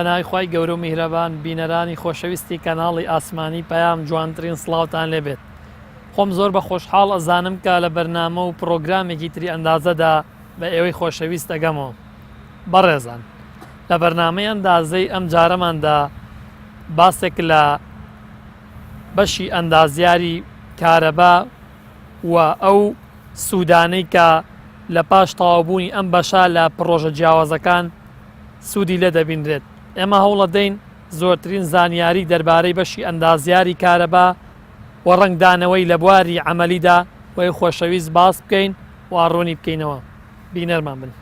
بەناوی خوای گەورە و میهرەبان بینەرانی خۆشەویستی کەناڵی ئاسمانی پەیام جوانترین سڵاوتان لێبێت خۆم زۆر بە خۆشحاڵ ئەزانم کە لە بەرنامە و پڕۆگرامێکی تری ئەندازەدا بە ئێوەی خۆشەویست ئەگەمەوە بەڕێزان لە بەرنامەی ئەندازەی ئەم جارەماندا باسێک لە بەشی ئەندازیاری کارەبا و ئەو سوودانەی کە لە پاش تەواوبوونی ئەم بەشە لە پڕۆژە جیاوازەکان سوودی لێ دەبینرێت. ئێمە هەوڵەدەین زۆرترین زانیاری دەربارەی بەشی ئەندازیاری کارەبا و ڕەنگدانەوەی لە بواری عەمەلیدا بۆ خۆشەویست باس بکەین و ڕوونی بکەینەوە. بینەرمان بن.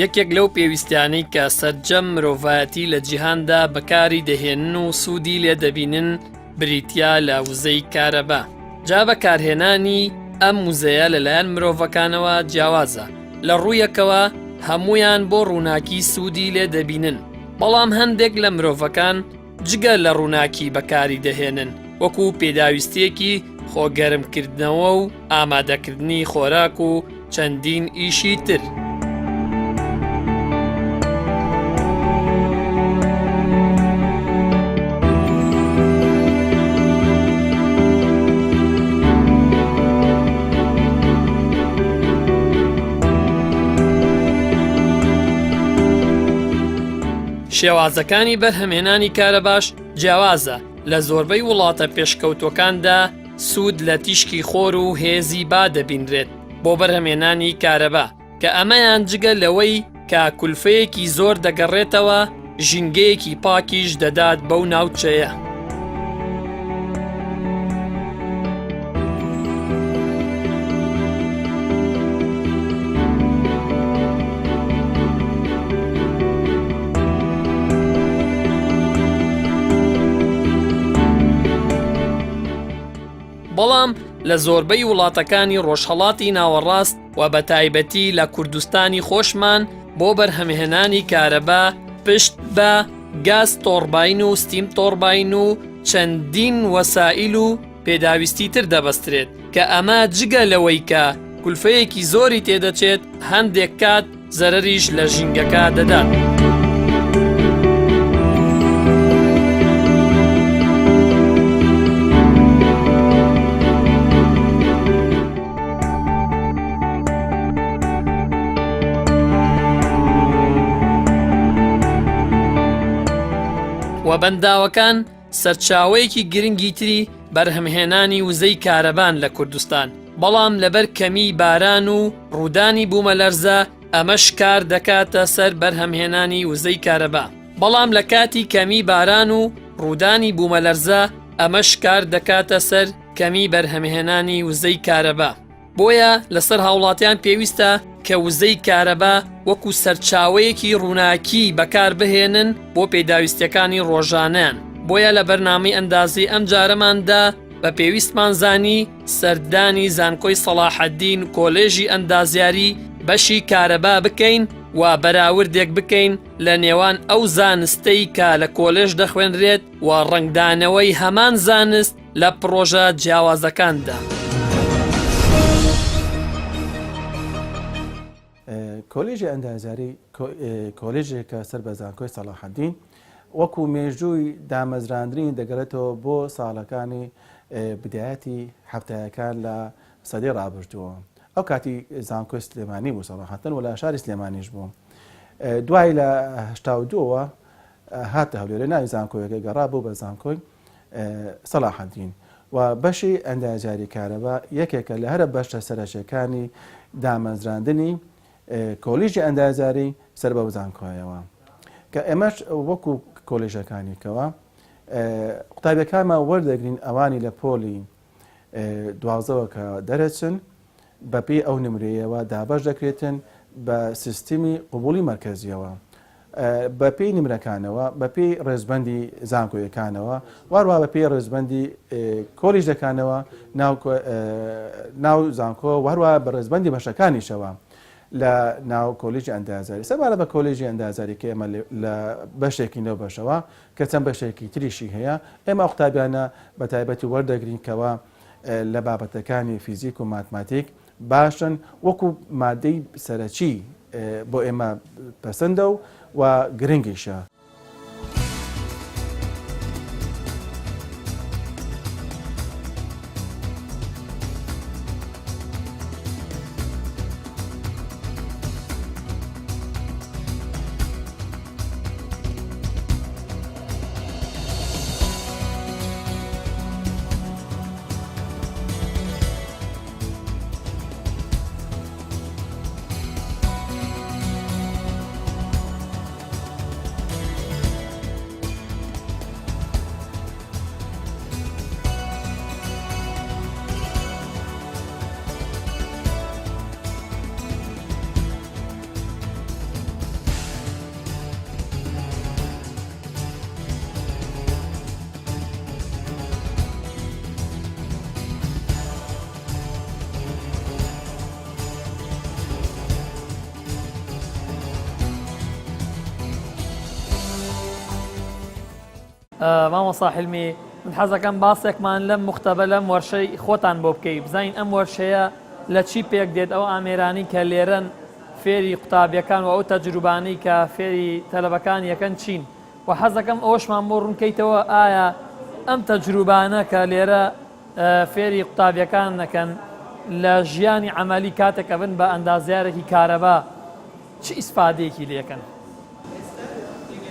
یەکێک لەو پێویستیانەی کە سەرجەم مرۆڤایەتی لە جیهاندا بەکاری دەهێنن و سوودی لێ دەبینن بریتە لە وزەی کارەبا جا بەکارهێنانی ئەم وزەیە لەلایەن مرۆڤەکانەوە جیاوازە لە ڕوویەکەوە هەمویان بۆ ڕووناکی سوودی لێ دەبینن بەڵام هەندێک لە مرۆڤەکان جگە لە ڕووناکی بەکاری دەهێنن وەکو پێداویستیەکی خۆگەرمکردنەوە و ئامادەکردنی خۆراک و چەندین ئیشی تر. شێوازەکانی بەرهەمهێنانی کارەباش جیاوازە، لە زۆربەی وڵاتە پێشکەوتووەکاندا سوود لە تیشکی خۆر و هێزی با دەبینرێت بۆ بەرهەمهێنانی کارەبا، کە ئەمەیان جگە لەوەی کە کولفەیەکی زۆر دەگەڕێتەوە، ژینگەیەکی پاکیش دەدات بەو ناوچەیە. بەڵام لە زۆربەی وڵاتەکانی ڕۆژهەڵاتی ناوەڕاست و بە تایبەتی لە کوردستانی خۆشمان بۆ بەرهەمهێنانی کارەبا پشت بە گاز تۆڕباین و ستیم تۆڕباین و چەندین وەسائیل و پێداویستی تر دەبەسترێت کە ئەمە جگە لەوەی کە کولفەیەکی زۆری تێدەچێت هەندێک کات زەرەریش لە ژینگەکە دەدات. و بەنداوەکان سەرچاوەیەکی گرنگی تری بەرهەمهێنانی وزەی کارەبان لە کوردستان، بەڵام لەبەر کەمیی باران و ڕوودانی بوومەلەرزە ئەمەش کار دەکاتە سەر بەرهەمهێنانی وزەی کارەبا، بەڵام لە کاتی کەمی باران و ڕوودانی بوومەلەرزە ئەمەش کار دەکاتە سەر کەمی بەرهەمهێنانی وزەی کارەبا. بۆیە لەسەر هاوڵاتیان پێویستە کە وزەی کارەبا وەکو سەرچاوەیەکی ڕووناکی بەکاربهێنن بۆ پێداویستیەکانی ڕۆژانەیان، بۆیە لە بەرنامەی ئەندازەی ئەمجارەماندا بە پێویستمان زانی سەردانی زانکۆی سەڵاحەدین کۆلێژی ئەندازیاری بەشی کارەبا بکەین و بەراوردێک بکەین لە نێوان ئەو زانستەی کە لە کۆلێژ دەخوێنرێت و ڕەنگدانەوەی هەمان زانست لە پڕۆژە جیاوازەکاندا. کۆلێژی ئەندازیاری کۆلێژێکە سەر بە زانکۆی سەڵاحەدین، وەکو مێژووی دامەزراندنی دەگەڕێتەوە بۆ ساڵەکانی بدایەتی حەفتایەکان لە سەدەی ڕابردووە. ئەو کاتی زانکۆی سلێمانی بوو سەڵاحەدین و لە شاری سلێمانیش بوو. دوای لە 82ەوە هاتە هەولێرێ ناوی زانکۆیەکە گەڕا بوو بە زانکۆی سەڵاحەدین و بەشی ئەندازیاری کارەبا یەکێکە لە هەرە بەشە سەرەکیەکانی دامەزراندنی کۆلیژی ئەندازیاری سەر بەو زانکۆیەوە کە ئێمەش وەکو کۆلیژەکانی کەوە قوتابیەکانمان وەردەگرین ئەوانی لە پۆلی دوازدەوە کە دەرەچن بەپێی ئەو نمرەیەوە دابەش دەکرێتن بە سیستمی قبوڵی مەرکەزیەوە بەپێی نمرەکانەوە بەپێی ڕێزبەندی زانکۆیەکانەوە واروا بەپێی ڕێزبەندی کۆلیژەکانەوە ناو زانکۆ وهروە بە ڕێزبەندی بەشەکانیشەوە لە ناو کۆلیژی ئەندازیاری سەبارەت بە کۆلیژی ئەندازیاری کە ئێمە لە بەشێکی لەو بەشەوە کە چەند بەشێکی تریشی هەیە ئێمە ئەو قوتابیانە بە تایبەتی وەردەگرین کەوا لە بابەتەکانی فیزیک و ماتماتیک باشن وەکو مادەی سەرەکی بۆ ئێمە پەسەندە و و گرنگیشە. مامۆستا حلمی من حەزەکەم باسێکمان لەم مختبە لەم وەرشەی خۆتان بۆ بکەی بزانین ئەم وەرشەیە لە چی پێک دێت ئەو ئامێرانی کە لێرەن فێری قوتابیەکان و ئەو تەجروبانەی کە فێری تەلەبەکان یەکەن چین وە حەزەکەم ئەوەشمان بۆ ڕوونکەیتەوە ئایا ئەم تەجروبانە کە لێرە فێری قوتابیەکان نەکەن لە ژیانی عەمەلی کاتێک ئەبن بە ئەندازیارێکی کارەبا چ ئیسفادەیەکی لێکەن؟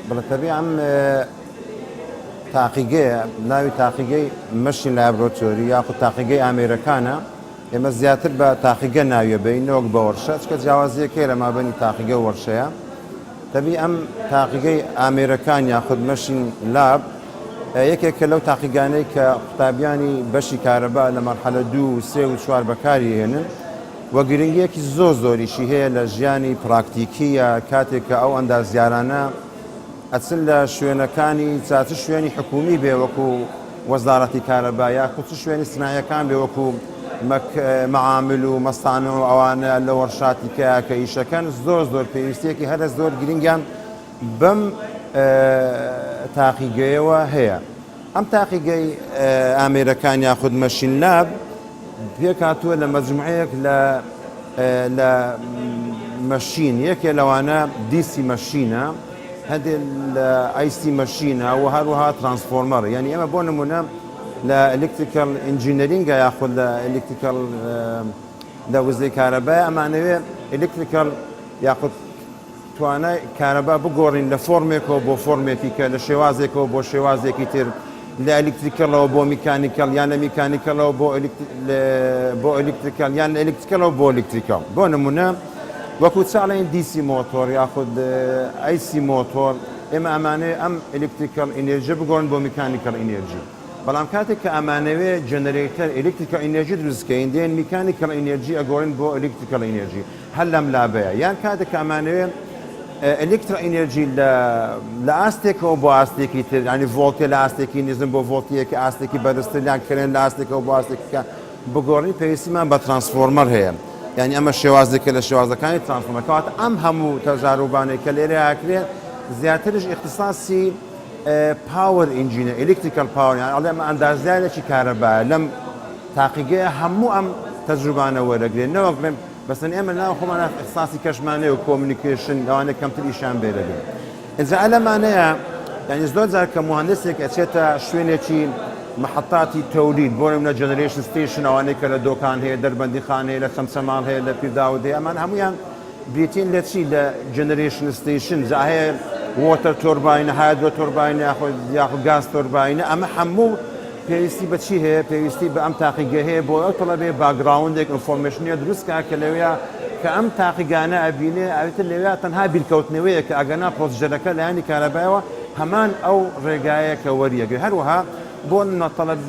بەڵێ تەبی ئەم تاقیگەیە ناوی تاقیگەی machine laboratory یاخود تاقیگەی ئامێرەکانە ئێمە زیاتر بە تاقیگە ناویە بەین نەوەک بە وەرشە چکە جیاوازیەک هەیە لە مابەینی تاقیگە و وەرشەیە تەبی ئەم تاقیگەی ئامێرەکان یاخود machine lab یەکێکە لەو تاقیگانەی کە قوتابیانی بەشی کارەبا لە مەرحەلە دوو و سێ و چوار بەکاری هێنن و گرنگیەکی زۆر زۆریشی هەیە لە ژیانی پراکتیکیە کاتێک کە ئەو ئەندازیارانە ئەچن لە شوێنەکانی جا چ شوێنی حکومی بێ وەکو وەزارەتی کارەبا یاخود چ شوێنی سنایەکان بێ وەکو مەعامل و مەسانع و ئەوانە لە وەرشاتی کە کە ئیشەکەن زۆر زۆر پێویستیەکی هەرە زۆر گرنگیان بەم تاقیگەیەوە هەیە. ئەم تاقیگەی ئامێرەکان یاخود machine lab پێکهاتووە لە مەجموعەیەک لە لە machine یەکێ لەوانە DC machine ە هەندێک لە AC machine ە و هەروەها transformer یعنی ئێمە بۆ نمونە لە electrical engineering ە یاخود لە electrical لە وزەی کارەبای ئەمانەوێ electrical یاخود توانای کارەبا بگۆڕین لە فۆرمێکەوە بۆ فۆرمێکی کە، لە شێوازێکەوە بۆ شێوازێکی تر، لە electrical ەوە بۆ mechanical یان لە mechanical ەوە بۆ بۆ electrical یان لە electrical ەوە بۆ electrical. بۆ نمونە وەکو چ ئەڵێین DC motor یاخود AC motor ئێمە ئەمانەوێ ئەم electrical energy بگۆڕین بۆ mechanical energy. بەڵام کاتێک کە ئەمانەوێ generator electrical energy دروست کەین دێن mechanical energy ئەگۆڕین بۆ electrical energy. هەر لەم lab ەیە یان کاتێک کە ئەمانەوێ electro energy لە لە ئاستێکەوە بۆ ئاستێکی تر ینی ڤۆڵتێ لە ئاستێکی نزم بۆ ڤۆڵتیەکی ئاستێکی بەرزتر یان current لە ئاستێکەوە بۆ ئاستێکی کە بگۆڕین پێویستیمان بە transformer هەیە یعنی ئەمە شێوازێکە لە شێوازەکانی transformer کەواتە ئەم هەموو تەجاروبانەی کە لێرە ئاکرێ زیاترش ئیختیساسی power engineer electrical power یان ئەڵێ ئەمە ئەندازیارێکی کارەبایە لەم تاقیگەیە هەموو ئەم تەجروبانە وەرەگرێ نەوەک بڵێم بەسن ئێمە ناو خۆمانە ئیختیساسی کەشمان هەیە و communication لەوانەیە کەمتر ئیشیان بێ دەبێ ئینجا ئەلەمانەیە یعنی زۆر جار کە موهەندسێک ئەچێتە شوێنێکی محەتاتی تەولید بۆ نمونە generation station ئەوانەی کە لە دۆکان هەیە دەربەندیخان هەیە لە چەمچەماڵ هەیە لە پیرداود هەیە ئەمان هەمویان بریتین لە چی لە generation station جا هەیە water turbine ە hydro turbine ە یاخود یاخود gas turbine ە ئەمە هەموو پێویستی بە چی هەیە پێویستی بە ئەم تاقیگە هەیە بۆ ئەو تەڵەبەیە background ێک information ە دروست کا کە لەوێ کە ئەم تاقیگانە ئەبینێ ئەویتر لەوێ تەنها بیرکەوتنەوەیە کە ئەگەنا procedure ەکە لایەنی کارەبایەوە هەمان ئەو ڕێگایە کە وەریەگرێ هەروەها بۆ نمونە تەڵەب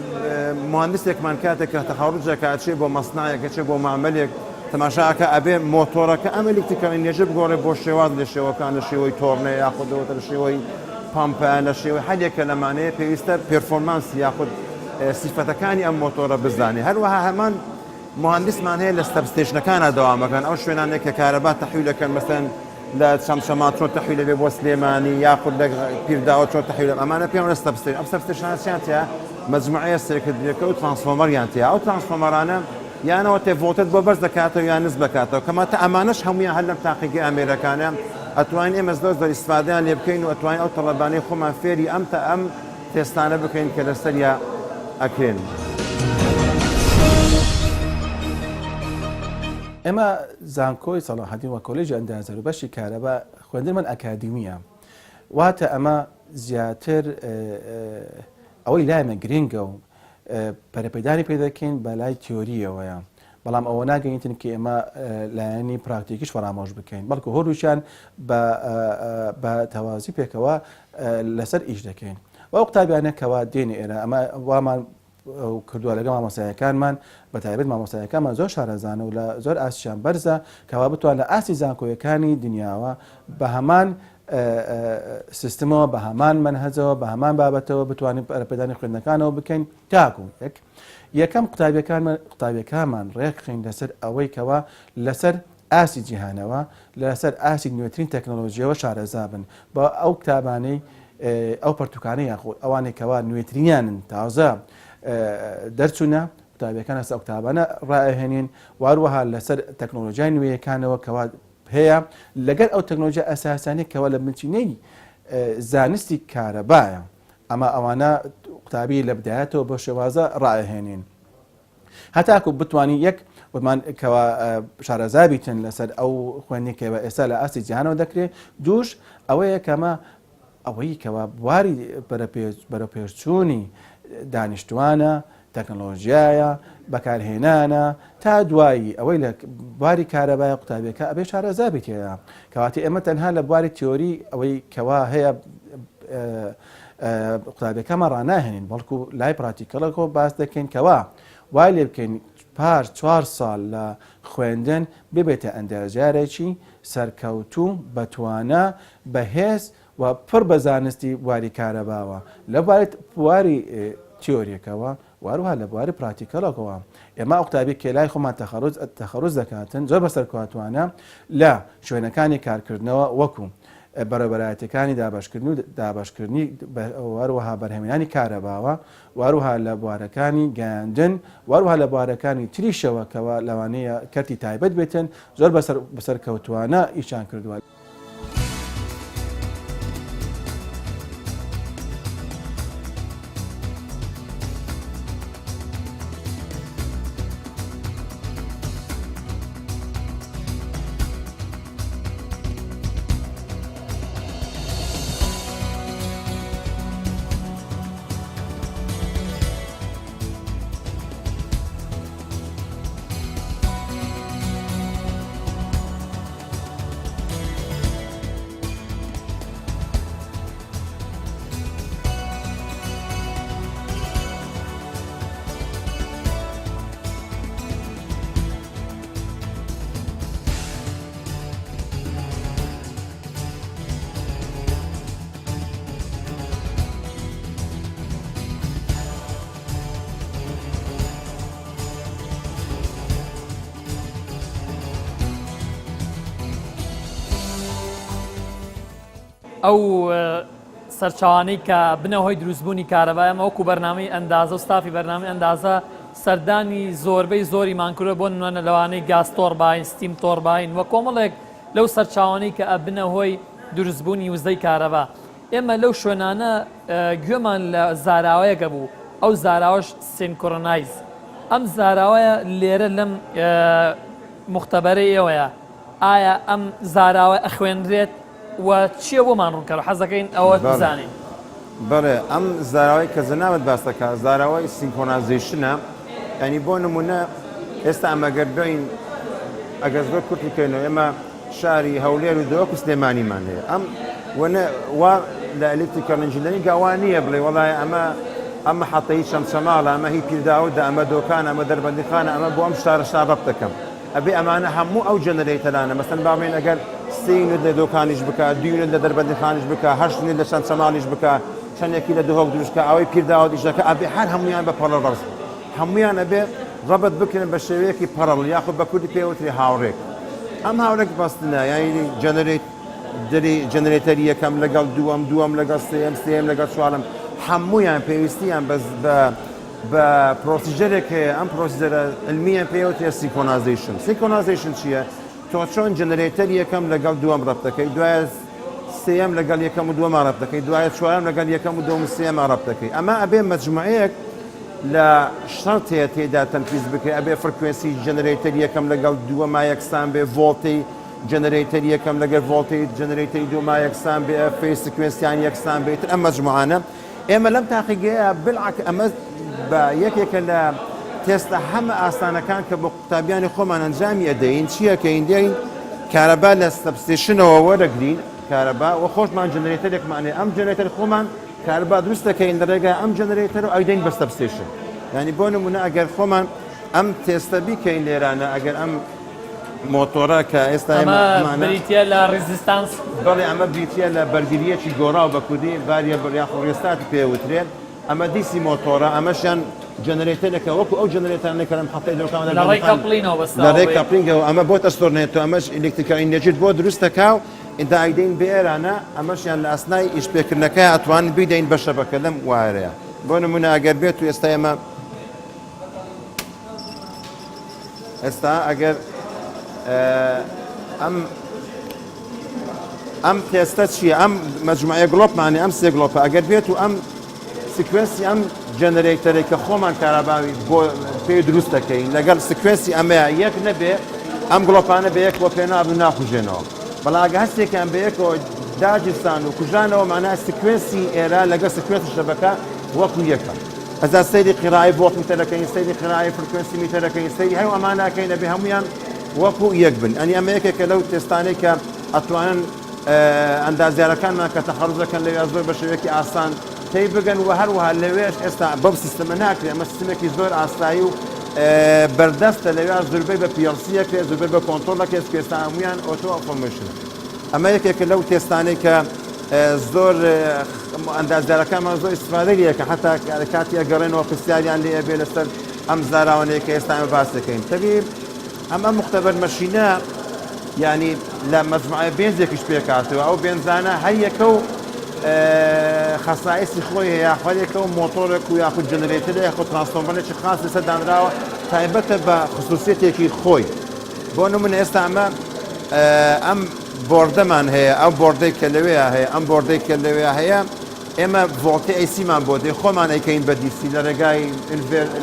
موهەندسێکمان کاتێک کە تەخەڕوجەکە ئەچێ بۆ مەسنعێک ئەچێ بۆ مەعمەلێک تەماشا ئەکا ئەبێ مۆتۆرەکە ئەم electrical energy بگۆڕێ بۆ شێواز لە شێوەکان لە شێوەی تۆرنە یاخود لەوەتە لە شێوەی پەمپە لە شێوەی هەر یەکە لەمانەیە پێویستە performance یاخود سیفەتەکانی ئەم مۆتۆرە بزانێ هەروەها هەمان موهەندسمان هەیە لە substation ەکانا دەوامەکەن ئەو شوێنانەی کە کارەبا تەحویل ئەکەن مەسەلەن لە چەمچەماڵ چۆن تەحویل ئەبێ بۆ سلێمانی یاخود لە پیرداوە چۆن تەحویل ئەمانە پێیان وڵێ substation ئەم substation انە چیان تیا مەجموعەیە circuit breaker و transformer یان تیا ئەو transformer انە یانەوە تێ ڤۆڵتێج بۆ بەرز دەکاتەوە یان نزم دەکاتەوە کەماتە ئەمانەش هەمویان هەر لەم تاقیگەی ئامێرەکانە ئەتوانین ئێمە زۆر زۆر ئیسفادەیان لێ بکەین و ئەتوانین ئەو تەڵەبانەی خۆمان فێری ئەم تا ئەم تێستانە بکەین کە لەسەریا ئەکرێن. ئێمە زانکۆی سەڵاحەدین و کۆلێژی ئەندازیاری و بەشی کارەبا خوێندنمان ئەکادیمییە واتە ئەمە زیاتر ئەوەی لایمە گرنگە و پەرەپێدانی پێ دەکەین بە لای تیۆرییەوەیە بەڵام ئەوە ناگەینتن کە ئێمە لایەنی پراکتیکیش فەرامۆش بکەین بەڵکو هەردووکیان بە تەوازی پێکەوە لەسەر ئیش دەکەین و ئەو قوتابیانە کەوا دێنە ئێرە ئەمە وامان کردووە لەگەڵ مامۆستایەکانمان بە تایبەت مامۆستایەکانمان زۆر شارەزانە و لە زۆر ئاستیان بەرزە کەوا بتوان لە ئاستی زانکۆیەکانی دنیاوە بە هەمان سیستمەوە بە هەمان مەنهەجەوە بە هەمان بابەتەوە بتوانین پەرەپێدانی خوێندنەکانەوە بکەین تاکو یەک یەکەم قوتابیەکانمان قوتابیەکانمان ڕێکخین لەسەر ئەوەی کەوا لەسەر ئاستی جیهانەوە لەسەر ئاستی نوێترین تەکنۆلۆژیەوە شارەزا بن بە ئەو کتابانەی ئەو پەرتوکانەی یاخود ئەوانەی کەوا نوێترینیانن تازە دەرچوونە قوتابیەکان لەسەر ئەو کتابانە ڕائەهێنین واروەها لەسەر تەکنۆلۆژیای نوێیەکانەوە کەوا هەیە لەگەر ئەو تەکنۆلۆژیا ئەساسیانەی کەوا لە بنچینەی زانستی کارەبایە ئەمە ئەوانە قوتابی لە بدایەتەوە بۆ شێوازە ڕائەهێنین هەتاکو بتوانین یەک وتمان کەوا شارەزا بیتن لەسەر ئەو خوێندنی کەوە ئێستا لە ئاستی جیهانەوە دەکرێت دووش ئەوەیە کەمە ئەوەی کەوا بواری بەرەپێشچوونی دانیشتوانە، تەکنەلۆژیایە، بەکارهێنانە، تا دوایی ئەوەی لە بواری کارەبایە قوتابیەکە ئەبێ شارەزا بێت تێیا. کەواتە ئێمە تەنها لە بواری تیۆری ئەوەی کەوا هەیە قوتابیەکەمان ڕاناهێنین بەڵکو لای practical ەکەوە باس دەکەین کەوا وای لێ بکەین پاش چوار ساڵ لە خوێندن ببێتە ئەندازیارێکی سەرکەوتوو، بەتوانا، بەهێز و پڕ بە زانستی بواری کارەباوە لە بواری تیۆریەکەوە و هەروەها لە بواری practical ەکەوە. ئێمە ئەو قوتابی کە لای خۆمان تەخەروج تەخەروج دەکاتن زۆر بەسەرکەوتوانە لە شوێنەکانی کارکردنەوە وەکو بەڕێوەبەرایەتیەکانی دابەشکردن و دابەشکردنی و هەروەها بەرهەمهێنانی کارەباوە و هەروەها لە بوارەکانی گەیاندن و هەروەها لە بوارەکانی تریشەوە کەوا لەوانەیە کەرتی تایبەت بێتن زۆر بەسەرکەوتوانە ئیشیان کردووە. ئەو سەرچاوانەی کە بنە هۆی دروستبوونی کارەبا ئێمە وەکو بەرنامەی ئەندازە و ستافی بەرنامەی ئەندازە سەردانی زۆربەی زۆری مانکرۆ بۆ نمونە لەوانەی gas turbine steam turbine و کۆمەڵێک لەو سەرچاوانەی کە ئەبنە هۆی دروستبوونی وزەی کارەبا ئێمە لەو شوێنانە گوێمان لە زاراوەیەکە بوو ئەو زاراوەش synchronize ئەم زاراوەیە لێرە لەم موختەبەرەی ئێوەیە. ئایا ئەم زاراوە ئەخوێنرێت و چییە بۆمان ڕوونکەرەوە حەزەکەین ئەوە بزانین. بەڵێ ئەم زاراوەی کە جەنابت باس دەکا زاراوەی synchronization ە یانی بۆ نمونە ئێستا ئەمە گەر بین ئەگەر زۆر کورتی کەینەوە ئێمە شاری هەولێر و دهۆک و سلێمانیمان هەیە ئەم وەنە وا لە electrical engineering وا نییە بڵێ وەڵای ئەمە ئەم محەتەی چەمچەماڵە ئەمە هی پیرداودە ئەمە دۆکان ئەمە دەربەندیخانە ئەمە بۆ ئەم شارە شار ڕەبت دەکەم ئەبێ ئەمانە هەموو ئەو generator انە مەسەن با بڵێین ئەگەر سێ unit لە دۆکانیش بکا دوو unit لە دەربەندیخانیش بکا هەشت unit لە چەمچەماڵیش بکا چەندێکی لە دهۆک دروست کا ئەوەی پیرداوت ئیش دەکا ئەبێ هەر هەموویان بە parallel ڕەبت هەموویان ئەبێ ڕەبت بکرێن بە شێوەیەکی parallel یاخود بە کوردی پێ وترێ هاوڕێک ئەم هاوڕێک بەستنە یانی generate دری generator ی یەکەم لەگەڵ دووەم دووەم لەگەڵ سێیەم سێیەم لەگەڵ چوارەم هەموویان پێویستیان بە بە بە procedure ێک هەیە ئەم procedure ە علمیان پێ وترێ synchronization. Synchronization چییە؟ تۆ چۆن generator یەکەم لەگەڵ دووەم ڕەبت دەکەی دوایە سێیەم لەگەڵ یەکەم و دووەما ڕەبت دەکەی دوایە چوارەم لەگەڵ یەکەم و دووەم و سێیەما ڕەبت دەکەی ئەمە ئەبێ مەجموعەیەک لە شەرت هەیە تێدا تەنفیز بکرێ ئەبێ frequency generator یەکەم لەگەڵ دووەما یەکسان بێ ڤۆڵتی generator یەکەم لەگەر ڤۆڵتی generator ی دووەما یەکسان بێ phase sequence یان یەکسان بێ ئیتر ئەم مەجموعانە ئێمە لەم تاقیگەیە بالعکس ئەمە بە یەکێکە لە تێستە هەمە ئاسانەکان کە بۆ قوتابیانی خۆمان ئەنجامی ئەدەین چیەکەین دێین کارەبا لە substation ەوە وەرەگرین کارەبا و خۆشمان generator ێکمان هەیە ئەم generator خۆمان کارەبا دروست دەکەین لە ڕێگای ئەم generator و ئەیدەین بە substation یعنی بۆ نمونە ئەگەر خۆمان ئەم تێستە بیکەین لێرانە ئەگەر ئەم مۆتۆرە کە ئێستا ئێمە ئەمە ئەمانە بریتییە لە resistance. بەڵێ ئەمە بریتییە لە بەرگرییەکی گۆڕاو بە کوردی variable یاخۆ rheostat پێ وترێ ئەمە DC motor ە ئەمەشیان generator ێکە وەکو ئەو generator انەی کە لەم حەفتەی دەوکان لە ڕێی coupling ەوە لە بەستراوە ڕێی بە یەک. coupling ەوە ئەمە بۆت ئەسوڕێنێتەوە ئەمەش electrical energy ت بۆ دروست دەکا و ئینجا ئەیدەین بە ئێرانە ئەمەشیان لە ئەسنای ئیشپێکردنەکەی ئەتوانن بیدەین بە شەبەکە لەم wire ەیە بۆ نمونە ئەگەر بێت و ئێستا ئێمە ئێستا ئەگەر ئەم ئەم تێستە چییە ئەم مەجموعەیە گڵۆپمانی ئەم سێ گڵۆپە ئەگەر بێت و ئەم sequence ی ئەم generator ێک کە خۆمان کاراباوی بۆ پێ دروست دەکەین لەگەڵ sequence ی ئەمەیە یەک نەبێ ئەم گڵۆپانە بە یەکەوە پێ نابن ناکوژێنەوە بەڵام ئەگە هەستێکیان بە یەکەوە داگیرسان و کوژانەوە معنای sequence ی ئێرە لەگەڵ sequence ی شەبەکە وەکو یەکە. ئەجا سەیری قیرائەی ڤۆڵتمیتەر ئەکەین، سەیری قیرائەی frequency meter ئەکەین، سەیری هەموو ئەمانە ئەکەین ئەبێ هەموویان وەکو یەک بن. یانی ئەمە یەکێکە لەو تێستانەی کە ئەتوانن ئەندازیارەکانمان کە تەخەڕوج دەکەن لەویا زۆر بە شێوەیەکی ئاسان تێی بگەن و هەروەها لەوێش ئێستا بەم سیستەمە ناکرێ ئەمە سیستمێکی زۆر ئاسایی و بەردەستە لەویا زوربەی بە PLC ئەکرێ زوربەی بە کۆنترۆڵ ئەکرێت چونکە ئێستا هەموویان auto automation ە. ئەمە یەکێکە لەو تێستانەی کە زۆر ئەندازیارەکانمان زۆر ئیستفادەی لێ ئەکەن حەتا کاتی ئەگەڕێنەوە پرسیاریان لێ ئەبێ لەسەر ئەم زاراوانەی کە ئێستا ئێمە باس دەکەین تەبی ئەم ئەم مختبر machine ە یعنی لە مەجموعە bench ێکیش پێکاتەوە ئەو bench انە هەر یەکە و خەسائیسی خۆی هەیە هەر یەکە و مۆتۆرێک و یاخود generator یاخود transformer ێکی خاص لەسەر دانراوە تایبەتە بە خصوصیەتێکی خۆی بۆ نمونە ئێستا ئەمە ئەم board ەمان هەیە، ئەو board ەی کە لەوێیا هەیە، ئەم board ەی کە لەوێیا هەیە، ئێمە ڤۆڵتی AC مان بۆ دێ، خۆمان ئەیکەین بە DC لە ڕێگای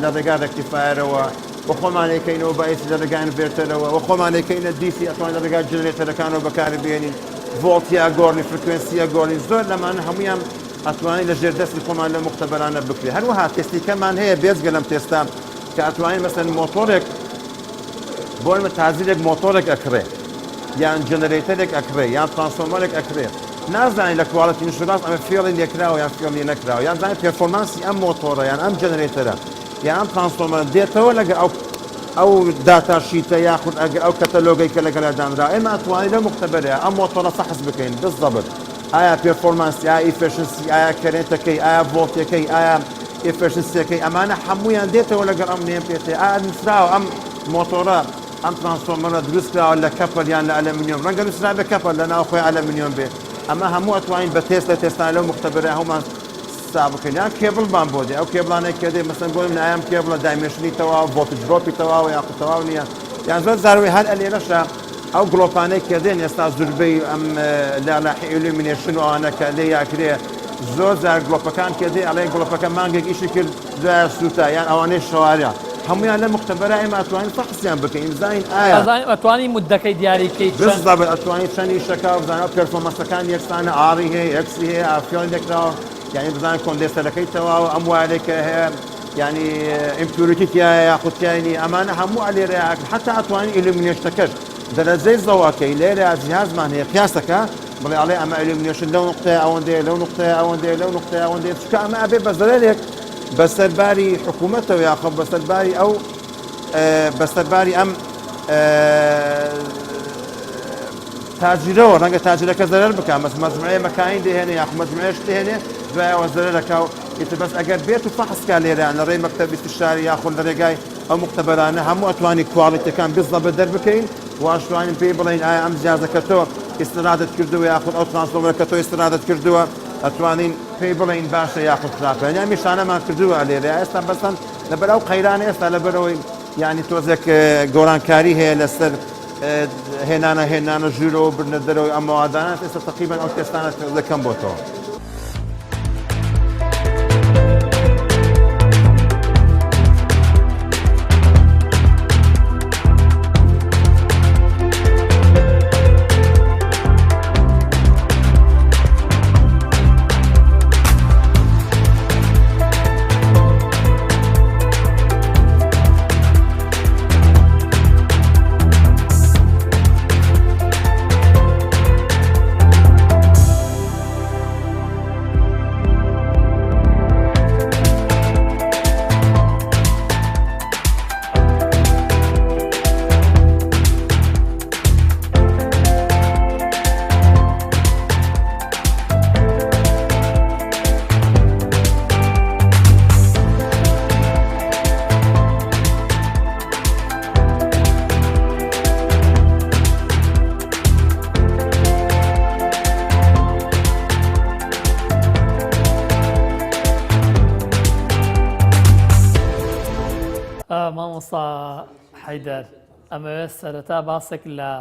لە ڕێگا rectifier ەوە و خۆمان ئەیکەینەوە بە AC لە ڕێگای inverter ەوە و خۆمان ئەیکەینە DC ئەتوانین لە ڕێگای generator ەکانەوە بەکاری بهێنین، ڤۆڵتی ئەگۆڕین، frequency ئەگۆڕین، زۆر لەمانە هەموویان ئەتوانین لە ژێر دەستی خۆمان لەو موختەبەرانە بکرێ. هەروەها تێستیکەمان هەیە بێجگە لەم تێستە کە ئەتوانین مەسەلەن مۆتۆرێک بۆ نمونە تاجرێک مۆتۆرێک ئەکڕێ یان generator ێک ئەکڕێ یان transformer ێک ئەکڕێ نازانێت لە quality insurance ئەمە fail ی لێکراوە یان fail ی نەکراوە یان زانێت performance ی ئەم مۆتۆرە یان ئەم generator ە یان ئەم transformer ە دێتەوە لەگە ئەو ئەو data sheet ە یاخود ئەگە ئەو کەتەلۆگەی کە لەگەڵیا دانرا ئێمە ئەتوانین لەو مختبەرەیە ئەم مۆتۆرە فەحس بکەین بالضبط ئایا performance ی ئایا efficiency ئایا current ەکەی ئایا ڤۆڵتەکەی ئایا efficiency ەکەی ئەمانە هەموویان دێتەوە لەگەڵ ئەم name plate ە ئایا نووسراوە ئەم مۆتۆرە ئەم transformer ە دروست کراوە لە copper یان لە ئەلەمنیۆم ڕەنگە نووسرابێ copper لە ناو خۆی ئەلەمنیۆم بێ ئەمە هەموو ئەتوانین بە تێست لە تێستان لەو مختبەرە هەموومان سا بکەین یان کێبڵمان بۆ دێ ئەو کێبڵانەی کە دێ مەسەن بۆ من ئایا ئەم cable ە dimension ی تەواو voltage drop ی تەواوە یاخود تەواو نییە یان زۆر جار وەی هەر ئەلێرەشە ئەو گڵۆپانەی کە دێن ئێستا زوربەی ئەم لالاحی illumination و ئەوانە کە لێ یاکرێ زۆر جار گڵۆپەکان کە دێ ئەڵێ گڵۆپەکە مانگێک ئیشی کرد دوایە سووتا یان ئەوانەی شەوارە. هەموویان لە مختبەرا ئێمە ئەتوانین فەحسیان بکەین بزانین ئایا ئەزانین ئەتوانی مودەکەی دیاری بکەیت چەند بالضبط ئەتوانین چەند ئیشەکا بزانین ئەو performance ەکان یەکسانە R ی هەیە X ی هەیە ئافیۆن لێکراوە یعنی بزانین condenser ەکەی تەواوە ئەم wire ێک کە هەیە یعنی impurity تیایە یاخود تیای نییە ئەمانە هەموو ئەلێرە حتا ئەتوانین illumination ەکەش دەرەجەی زەوەکەی لێرە جیهازمان هەیە قیاسەکە بڵێ ئەڵێ ئەمە illumination لەو نقطەیە ئەوەندەیە لەو نقطەیە ئەوەندەیە لەو نقطەیە ئەوەندەیە چونکە ئەمە ئەبێ بە زەرەرێک بەسەر باری حکوومەتەوە یاخۆ بەسەر باری ئەو بەسەر باری ئەم تاجرەوە ڕەنگە تاجرەکە زەرەر بکا مەس مەجموعەیە مەکاین دەهێنێ یاخو مەجموعەیەش دەهێنێ دوایەوە زەرەرەکا و ئیتر بەس ئەگەر بێت و فەحس کا لێرە لە ڕێی مەکتەب ئیستشاری یاخود لە ڕێگای ئەو مختبەرانە هەموو ئەتوانی quality ەکان بالضبط دەربکەین و ئەشتوانین پێی بڵێین ئایا ئەم جیازە کە تۆ ئیسترادت کردووە یاخود ئەو ترانسفۆرمەرە کە تۆ ئیسترادت کردووە ئەتوانین پێی بڵێین باشە یاخود خراپە یانی ئەم ئیشانەمان کردووە لێرە ئێستا بەسەن لەبەر ئەو قەیرانە ئێستا لەبەرەوەی یانی تۆزێک گۆڕانکاری هەیە لەسەر هێنانە هێنانە ژوورەوە بردنە دەرەوەی ئەم مەوادانە ئێستا تەقریبەن ئەو تێستانە تۆزێک کەم بۆتەوە. مامۆستا حەیدەر ئەمەوێت سەرەتا باسێک لە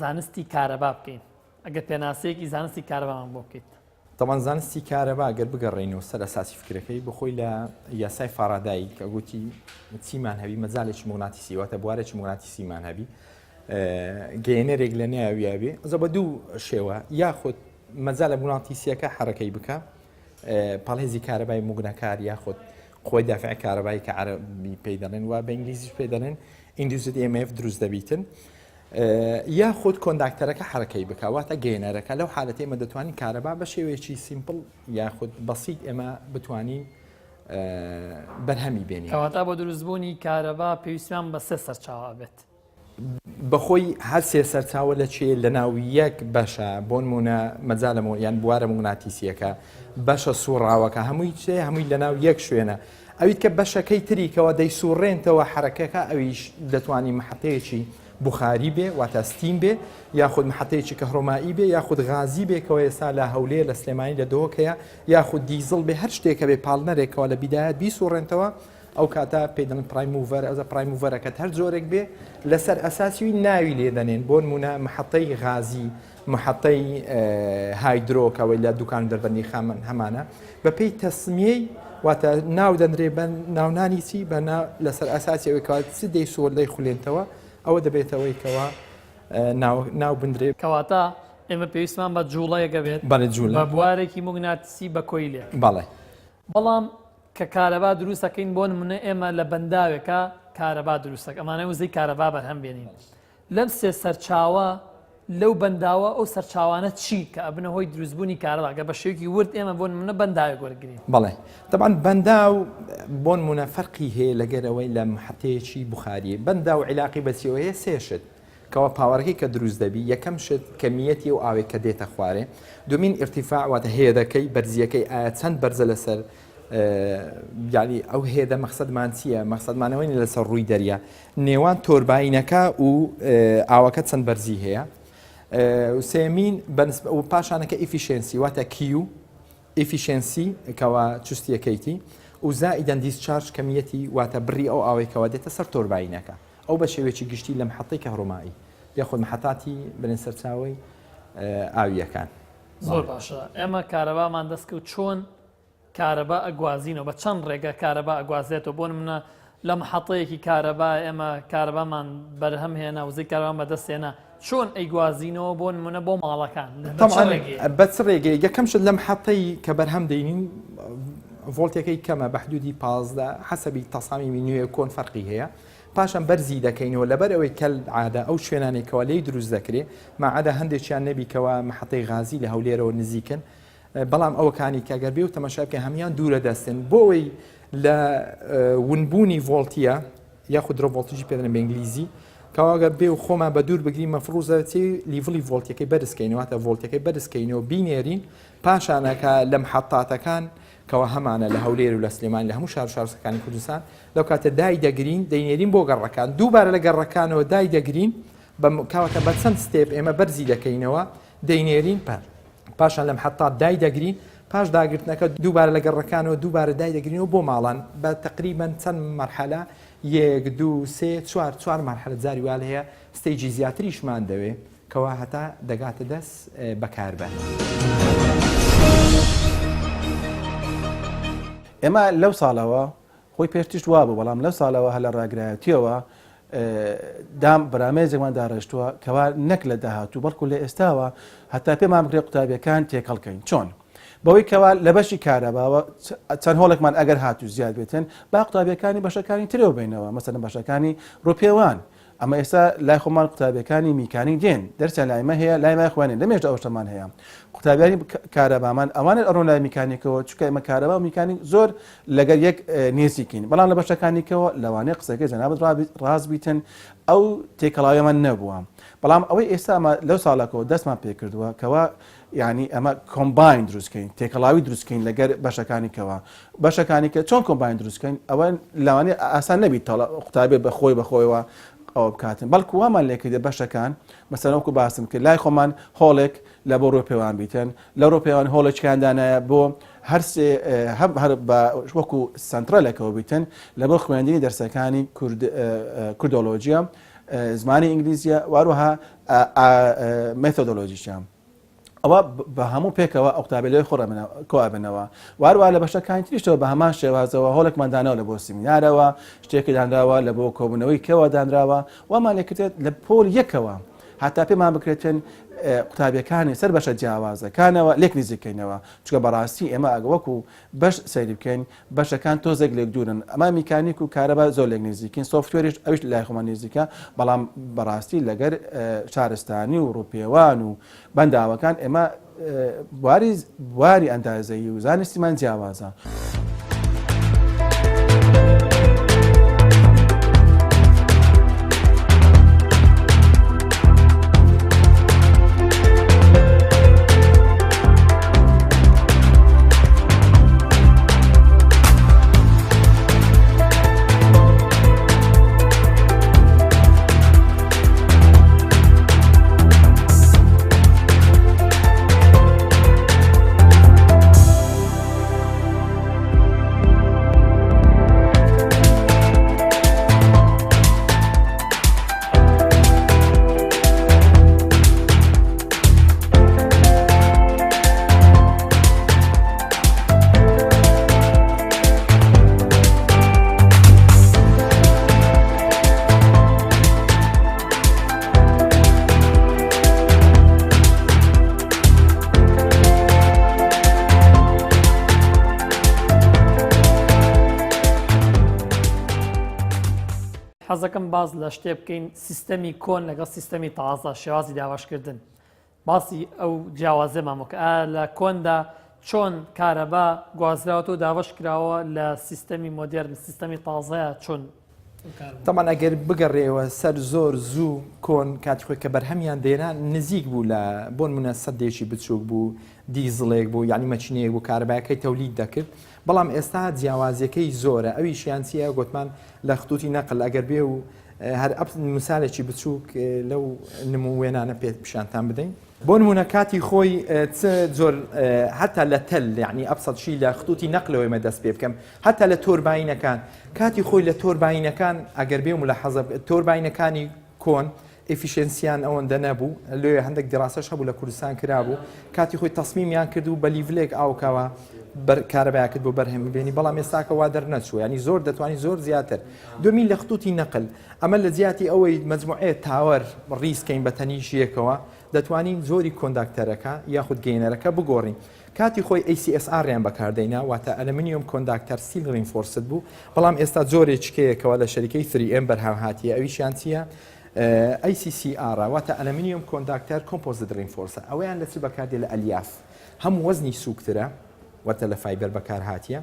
زانستی کارەبا بکەین ئەگەر پێناسەیەکی زانستی کارەبامان بۆ بکەیت. تەبعەن زانستی کارەبا گەر بگەڕێینەوە سەر ئەساسی فکرەکەی بۆ خۆی لە یاسای فارادای کە گوتی چیمان هەبی مەجالێکی موگناتیسی واتە بوارێکی موگناتیسیمان هەبی گەیەنەرێک لە ناویا بێ ئەزە بە دوو شێوە یاخود مەجالە موگناتیسیەکە حرەکەی بکە پاڵهێزی کارەبای موگنەکار یاخود قوەی دافع کارەبایی کە عەرەبی پێی دەڵێن و بە ئینگلیزیش پێی دەڵێن induced EMF دروست دەبیتن یاخود conductor ەکە حرەکەی بکە واتە گەێنەرەکە لەو حالەتی ئێمە دەتوانین کارەبا بە شێوەیەکی simple یاخود بەسیت ئێمە بتوانین بەرهەمی بێنین. کەواتە بۆ دروستبوونی کارەبا پێویستمان بە سێ سەرچاوە ئەبێت. بەخۆی هەر سێ سەرچاوە لە چێ لە ناو یەک بەشە بۆنمونە مەجالە یان بوارە موگناتیسیەکە بەشە سوڕاوەکە هەمووی چێ هەمووی لە ناو یەک شوێنە ئەوی کە بەشەکەی تری کەوا دەیسوڕێنتەوە حەرەکەکە ئەویش دەتوانی محەتەیەکی بوخاری بێ واتە steam بێ یاخود محەتەیەکی کەهرۆمائی بێ یاخود غازی بێ کەەوە ئێستا لە هەولێر لە سلێمانی لە دهۆک هەیە یاخود دیزڵ بێ هەر شتێکە بێ پاڵنەرێکەوە لە بیدایەت بیسوڕێنتەوە ئەو کاتە پێی دەڵێن prime mover ئەوجا prime mover ەکەت هەر جۆرێک بێ لەسەر ئەساسی ناوی لێ دەنێن بۆ نمونە محەتەی غازی محەتەی hydro کەوەی لە دوکان و دەربەندی خامن هەمانە بەپێی تەسمیەی واتە ناو دەنرێ بە ناونانی چی بە لەسەر ئەساسی ئەوەی کەوا چ دەی سوور دەی خولێنتەوە ئەوە دەبێتەوەی کەوا ناو بندرێ. کەواتە ئێمە پێویستمان بە جووڵەیەک ئەبێت بەڵێ جوولە بە بوارێکی موگناتیسی بە coil ێک. بەڵێ. بەڵام کە کارەبا دروست ئەکەین بۆ نمونە ئێمە لە بەنداوێکا کارەبا دروست ئەکەین ئەمانە وزەی کارەبا بەرهەم بێنین لەم سێ سەرچاوە لەو بەنداوە ئەو سەرچاوانە چی کە ئەبنە هۆی دروستبوونی کارەبا گە بە شێوەیەکی ورد ئێمە بۆ نمونە بەنداوێک وەرگین. بەڵێ تەبعەن بەنداو بۆ نمونە فەرقی هەیە لەگەر ئەوەی لە محەتەیەکی بوخاری بەنداو عیلاقی بە چیەوە هەیە سێ شت کەوا power ەکەی کە دروست دەبی یەکەم شت کەمیەتی ئەو ئاوێک کە دێتە خوارێ دومین ئیرتیفاع واتە هێدەکەی بەرزیەکەی ئایا چەند بەرزە لەسەر یعنی ئەو هێدە مەخسەدمان چییە مەخسەدمانەوەی لەسەر ڕووی دەریا نێوان تۆرباینەکە و ئاوەکە چەند بەرزی هەیە سێمین و پاشانەکە efficiency واتە Q efficiency کەوا چستیەکەیتی و زائیدەن discharge کەمیەتی واتە بڕی ئەو ئاوەی کەوا دێتە سەر تۆرباینەکە ئەو بە شێوەیەکی گشتی لە محەتەی کەهرۆمائی یاخود محەتاتی بلێن سەرچاوەی ئاوییەکان. زۆر باشە ئێمە کارەبامان دەست کەوت چۆن کارەبا ئەگوازینەوە بە چەند ڕێگە کارەبا ئەگوازێتەوە بۆ نمونە. لە محەتەیەکی کارەبا ئێمە کارەبامان بەرهەم هێنا وزەی کارەبامان بەدەست هێنا چۆن ئەیگوازینەوە بۆ نمونە بۆ ماڵەکان بە چ ڕێگەیەک یەکەم شت لەم حەتەی کە بەرهەم دەینین ڤۆڵتەکەی کەمە بە حدودی 15 حەسەبی تەسامیمی نوێ کۆن فەرقی هەیە پاشان بەرزی دەکەینەوە لەبەر ئەوەی کەل عادە ئەو شوێنانێک کەوا لێی دروست دەکرێ ماعدا هەندێکیان نەبی کەوا محەتەی غازی لە هەولێرەوە نزیکن بەڵام ئەوەکانی کە گەر بێ و تەماشا بکەین هەموان دوورە دەستن بۆ ئەوەی لە ونبوونی ڤۆڵتیە یاخود drop voltage ی پێدەن بە ئینگلیزی کەواگە بێ و خۆمان بە دوور بگرین مەفروزە چی level ی ڤۆڵتیەکەی بەرزکەینەوە تا ڤۆڵتەکەی بەرزکەینەوە بینێرین پاشانەکە لە محەتاتەکان کەوا هەمانە لە هەولێر و لە سلێمانی لە هەموو شار و شارۆچکەکانی کوردستان لەو کاتە دای دەگرین دەینێرین بۆ گەڕەکان دووبارە لە گەڕەکانەوە دای دەگرین بە کاوەتە بە چەند step ئێمە بەرزی دەکەینەوە دەینێرین پاشان لە محەتات دای دەگرین پاش داگرتنەکە دووبارە لە گەڕەکانەوە دووبارە دای دەگرینەوە بۆ ماڵان بە تقریبەن چەند مەرحەلە یەک دوو سێ چوار چوار مەرحەلە جاری وال هەیە stage ی زیاتریشمان دەوێ کەوا هەتا دەگاتە دەست بەکاربەر. ئێمە لەو ساڵەوە خۆی پێشتیش وابوو بەڵام لەو ساڵەوە هەر لە ڕاگرایەتیەوە دام بەرامێزێکمان داڕێژتووە کەوا نەک لە داهاتوو بەڵکو لە ئێستاوە هەتا پێمان بکرێت قوتابیەکان تێکەڵکەین چۆن؟ بەوەی کەوا لە بەشی کارەباوە چەند هۆڵێکمان ئەگەر هاتوو زیاد بێتن با قوتابیەکانی بەشەکانی ترەوە بینەوە مەسەلەن بەشەکانی ڕوپێوان ئەمە ئێستا لای خۆمان قوتابیەکانی میکانیک دێن دەرسیان لای مە هەیە لای مای خوێنن لە مێژە ئەو شتەمان هەیە قوتابیانی کارەبامان ئەوانە ئەڕۆن لای میکانیکەوە چونکە ئێمە کارەبا و میکانیک زۆر لەگەر یەک نێزیکین بەڵام لە بەشەکانیکەوە لەوانەیە قسەکەی جەنابت ڕاست بیتن ئەو تێکەڵاویەمان نەبووە بەڵام ئەوەی ئێستا ئەمە لەو ساڵەکەەوە دەستمان پێکردووە کەوا یعنی ئەمە combine دروستکەین تێکەڵاوی دروستکەین لەگەر بەشەکانی کەوە بەشەکانی کە چۆن combine دروستکەین ئەوە لەوانەیە ئاسان نەبیت تەڵە قوتابێ بە خۆی بە خۆیەوە ئەوە بکاتن بەڵکو وامان لێکردە بەشەکان مەسەلەن وەکو باسم کرد لای خۆمان هۆڵێک لە بۆ ڕۆپێوان بیتن لە ڕۆپێوان هۆڵێکیان دانایە بۆ هەرسێ هەم هەر بە وەکو سەنترەلێکەوە بیتن لە بۆ خوێندنی دەرسەکانی کورد کوردۆلۆژیە زمانی ئینگلیزیە واروها مێتۆدۆلۆژیشە ئەوە بە هەموو پێکەوە ئەو قوتابی لەوێ خۆ کۆ ئەبنەوە واروە لە بەشەکانی تریشەوە بە هەمان شێوازەوە هۆڵێکمان داناوە لە بۆ سیمینارەوە شتێکی دانراوە لە بۆ کۆبوونەوەی کەوە دانراوە وامان لێکردێت لە پۆل یەکەوە هەتا پێمان بکرێتن قوتابیەکانی سەر بەشە جیاوازەکانەوە لێک نزیکەینەوە چونکە بەڕاستی ئێمە ئەگە وەکو بەش سەیری بکەین بەشەکان تۆزێک لێک دوورن ئەما میکانیک و کارەبا زۆر لێک نزیکین software یش ئەویش لای خۆمان نزیکە بەڵام بەڕاستی لەگەر شارستانی و ڕووپێوان و بەنداوەکان ئێمە بواری بواری ئەندازەیی و زانستیمان جیاوازە. حەزەکەم باس لە شتێ بکەین سیستەمی کۆن لەگەڵ سیستەمی تازە شێوازی دابەشکردن باسی ئەو جیاوازیەمان بکە ئایا لە کۆندا چۆن کارەبا گوازراوەتەوە دابەش کراوە لە سیستەمی مۆدێرن سیستەمی تازەیە چۆن تەمان ئەگەر بگەڕێەوە سەر زۆر زوو کۆن کاتی خۆی کە بەرهەمیان دێنا نزیک بوو لە بۆن منە سەدێکی بچووک بوو دیزڵێک بوو یعنی مەچینەیەک بوو کارەبایەکەی تەولید دەکرد بەڵام ئێستا جیاوازیەکەی زۆرە ئەویشیان چییە گوتمان لە خطوطی نەقل ئەگەر بێ و هەر ئەپ مسالێکی بچووک لەو نمو وێنانە پێ پیشانتان بدەین. بۆ نمونە کاتی خۆی چ جۆر هەتا لە تەل یعنی ئەبسەط شی لە خطوطی نەقلەوەی مە دەست پێ بکەم هەتا لە تۆرباینەکان کاتی خۆی لە تۆرباینەکان ئەگەر بێ ملاحەزە تۆرباینەکانی کۆن efficiency یان ئەوەندە نەبوو لێ هەندێک دیراسەش هەبوو لە کوردستان کرابوو کاتی خۆی تەسمیمیان کرد و بە level ێک ئاوکەوە. بەر کارەبایەکت بۆ بەرهەم بێنی بەڵام ئێستاکە وا دەرنەچووە ینی زۆر دەتوانانی زۆر زیاتر دومی لە خطوتی نەقل ئەمە لە جیاتی ئەوەی مەجموعەیە tower ڕیزکەین بە تەنیشت یەکەوە دەتوانین جۆری conductor ەکە یاخود گەیەنەرەکە بگۆڕین کاتی خۆی ACSR یان بەکاردەینا واتە aluminum conductor steel reinforced بوو بەڵام ئێستا جۆرێکیکەیە کەوا لە شەریکەی 3M بەرهەم هاتیە ئەویشیان چییە؟ ACCR واتە aluminum conductor composite reinforced ە ئەوەیان لە چ بەکاردێ لە ئەلیاف هەم وەزنی سووکترە واتە لە fiber بەکار هاتیە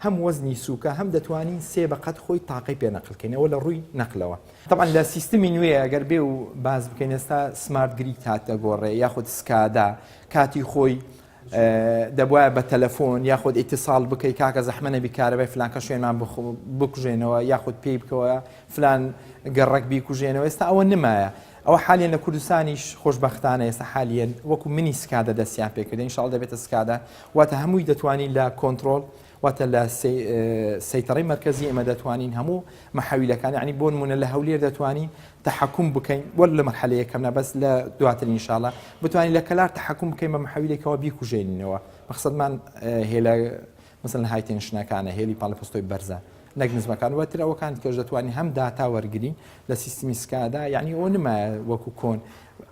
هەم وەزنی سووکە هەم دەتوانین سێ بە قەد خۆی تاقەی پێ نەقل کەین ئەوە لە ڕووی نەقلەوە. تەبعەن لە سیستمی نوێ ئەگەر بێ و باس بکەین ئێستا smart grid هاتە گۆڕێ یاخود SCADA کاتی خۆی دەبواە بە تەلەفۆن یاخود ئیتیساڵ بکەی کاکە زەحمە نەبی کارەبای فلانکە شوێنمان بکوژێنەوە یاخود پێی بکەوە فلان گەڕەک بیکوژێنەوە ئێستا ئەوە نمایە ئەوە حالیان لە کوردستانیش خۆشبەختانە ئێستا حالیان وەکو mini SCADA دەستیان پێکرد ئینشاڵ دەبێتە SCADA واتە هەمووی دەتوانین لە کۆنترۆڵ واتە لە سەیتەڕەی مەرکەزی ئێمە دەتوانین هەموو مەحەویلەکان یعنی بۆ نمونە لە هەولێر دەتوانین تەحەکوم بکەین وەل لە مەرحەلە یەکەم نا بەس لە دواتر ئینشاڵا بتوانین لە کەلار تەحەکوم بکەین بە مەحەویلێکەوە بیکوژێنینەوە مەخسەدمان هێلە مثلا high tension ەکانە هێلی پاڵەپەستۆی بەرزە نەک نزمەکان وەتر ئەوەکان کەش دەتوانین هەم داتا وەرگین لە سیستمی SCADA یعنی ئەو نمایە وەکو کۆن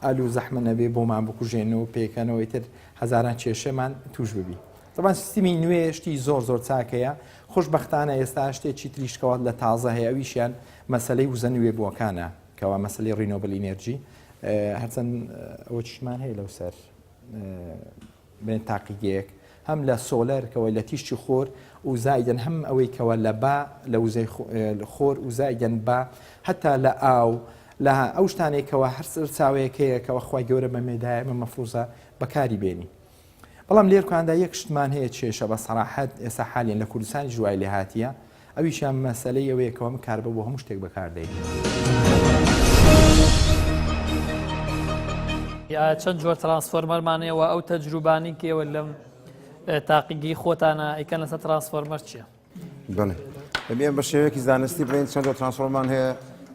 ئەلو زەحمە نەبێ بۆمان بکوژێن و پێکەنەوەی تر هەزاران کێشەمان توش ببی تەبعەن سیستمی نوێ شتی زۆر زۆر چاکەیە خۆشبەختانە ئێستا شتێکی تریش کەوا لە تازە هەیە ئەویشیان مەسەلەی وزە نوێبووەکانە کەوا مەسەلەی renewable energy هەرچەند ئەوە چیمان هەیە لەو سەر بێن تاقیگەیەک هەم لە solar کەەوە لە تیشکی خۆر و زایدن هەم ئەوەی کەەوە لە با لە وزەی خۆر و زایدن با هەتا لە ئاو لە ئەو شتانێکەوە هەر سەرچاوەیەک هەیە کەەوە خی گەورە بە مێدایە مە مەفروزە بەکاری بێنی بەڵام لێرکاندا یەک شتمان هەیە کێشە بە سەراحەت ئێستا حالیەن لە کوردستانیش وای لێ هاتیە ئەویشیان مەسەلەی ئەوەیە کەوا ئەم کاربە بۆ هەموو شتێک بەکار دێنین. ئایا چەند جۆر ترانسفۆرمەرمان هەیە و ئەو تەجروبانەی کە ئێوە لەم تاقیگەی خۆتانە ئەیکەن لەسەر ترانسفۆرمەر چییە؟ بەڵێ ئەبێ بە شێوەیەکی زانستی بڵێین چەند جۆر ترانسفۆرمان هەیە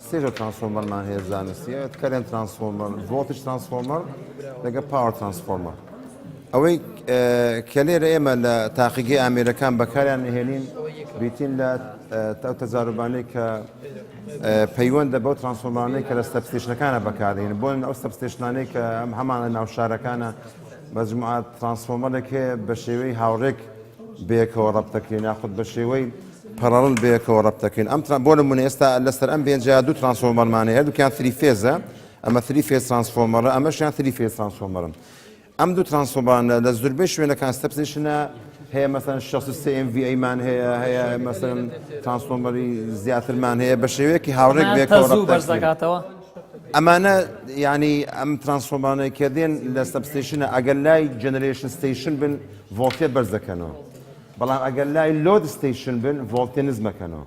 سێ جۆر ترانسفۆرمەرمان هەیە زانستیە current transformer voltage transformer لەگە power transformer ئەوەی کە لێرە ئێمە لە تاقیگەی ئامێرەکان بەکاریان نهێنین بریتین لە ئەو تەجاروبانەی کە پەیوەندە بەو ترانسفۆرمانەی کە لە substation ەکانە بەکاردێن بۆ ئەو substation انەی کە ئەم هەمانە ناو شارەکانە مەجموعە ترانسفۆرمەرێک هەیە بە شێوەی هاوڕێک بەیەکەوە ڕەبت دەکرێن یاخود بە شێوەی parallel بەیەکەوە ڕەبت دەکرێن ئەم بۆ نمونە ئێستا لەسەر ئەم bench ە دوو transformer مان هەیە هەردووکیان three phase ە ئەمە three phase transformer ە ئەمەشیان three phase transformer ن ئەم دوو transformer انە لە زۆربەی شوێنەکان substation ە هەیە مەسەن 63 MVA مان هەیە هەیە مەسەن transformer ی زیاترمان هەیە بە شێوەیەکی هاوڕێک بێکەوە ڕەبت دەکاتەوە. ئەمانە یعنی ئەم transformer انەی کە دێن لە substation ە ئەگەر لای generation station بن ڤۆڵتێ بەرز دەکەنەوە بەڵام ئەگەر لای load station بن ڤۆڵتێ نزمەکەنەوە